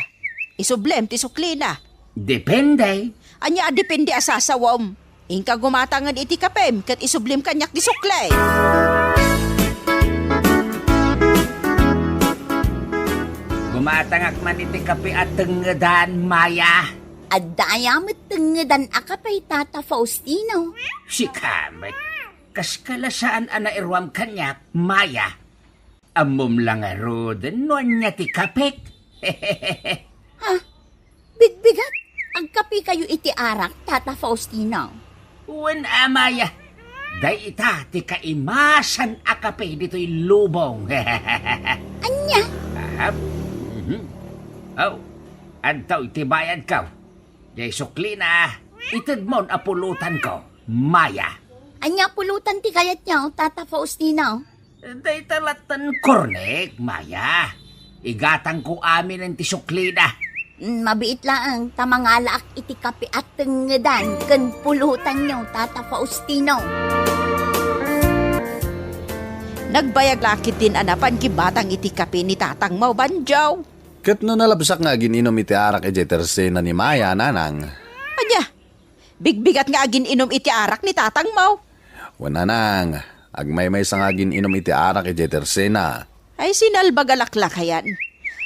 Isublem ti suklina. Depende. Ania a depende a sasawem? Inka gumatangen iti kapem ket isublem kaniak ti sukli. Gumatangak man iti kape a tengngedan, Maya. Adda aya met tengngedan a kape, Tata Faustino? Sika met, kas ka la saan a nairuam kaniak, Maya. Ammom la ngaruden no ania ti kapek. Ha? Bigbigat? Agkapekayo iti arak, Tata Faustino? Wen a, Maya. Dayta ti kaimasan a kape ditoy lubong. Ania? Ahap. Mhm. Oh, adtoy ti bayadko. Jay suklina, itedmon a pulutanko, Maya. Ania pulutan ti kayatyo, Tata Faustino? Dayta latta kornek, Maya. Igatangko aminen ti suklina. Mm, mabiit laeng ta mangalaak iti kape a tengngedan ken pulutanyo, Tata Faustino. Nagbayag la ketdin a napan kibatang iti kape ni Tatang Mau Banjo. Ket no nalabsak nga agin-inum iti arak idiay tersena ni Maya, Nanang? Ania? Bigbigat nga agin-inum iti arak ni Tatang Mau? Wen, Nanang, agmaymaysa nga agin-inum iti arak idiay tersena. Ay, sinalbag a laklakayan.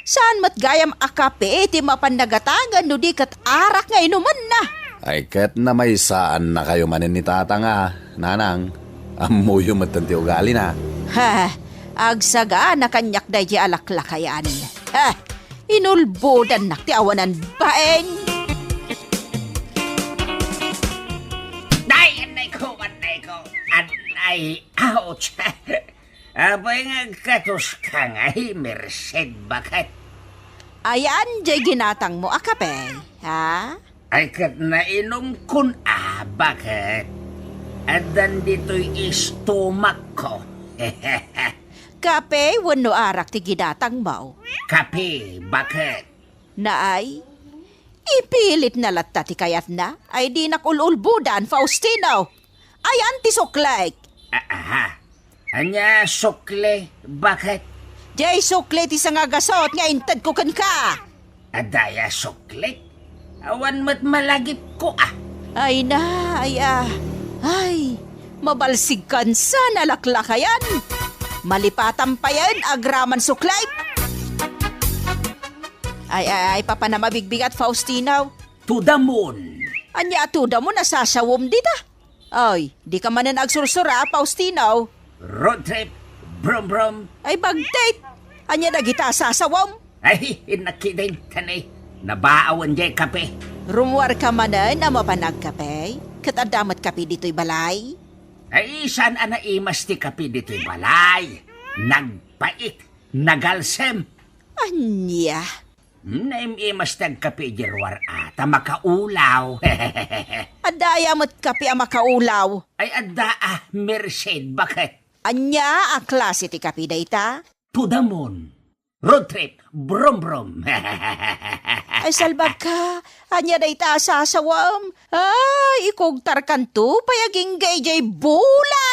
Saan met gayam a kape ti mapan nagatangan no di ket arak nga inumenna? Ay, ket namaysaannakayo manen ni Tatang a, Nanang. Ammoyo metten ti ugalina. Ha, agsagana kaniak daydi a laklakayan. Ha, inulbodannak ti awanan bain. Nay, annay ko, annay ko. Annay, ouch. Apay nga agkatoska ngay, Merced, baket? Ayan, jay ginatangmo a kape, ha? Ay, ket nainumkon a, baket? Addan ditoy istomakko. Kape wenno arak ti ginatangmo? Kape, baket? Naay, ipilitna latta ti kayatna, ay dinak ul-ulbodan, Faustino. Ayan ti suklek. A-, aha. Ania sukli, baket? Jay sukli ti sangagasut nga intedko kenka. Adda aya suklik? Awan met malagipko a. Ay na, ay a. Ay, mabalsigkan sa nalaklakayan. Malipatan payen agraman sukli. Ay, ay, ay, papan a mabigbigat, Faustino. Tudamon. Ania a tudamon a sasawem dita? Ay, dika manen agsursura, Faustino. Road trip, brum brum. Ay, bagtit. Ania dagita a sasawem? Ay, innakideng, tani. Nabaawen jay kape. Rummuarka manen a mapan agkape? Ket adda met kape ditoy balay? Ay, saan a naimas ti kape ditoy balay. Nagpait, nagalsem. Ania? Hmm, naim-imas ti agkape idiay ruar a ta makaulaw. Adda aya met kape a makaulaw? Ay, adda a, Merced, baket. Ania a klase ti kape dayta? Pudamon. Road trip. Brum, brum. Ay, salbagka. Ania dayta a sasawam? Ay, ikugtarkanto pay agingga idiay bula.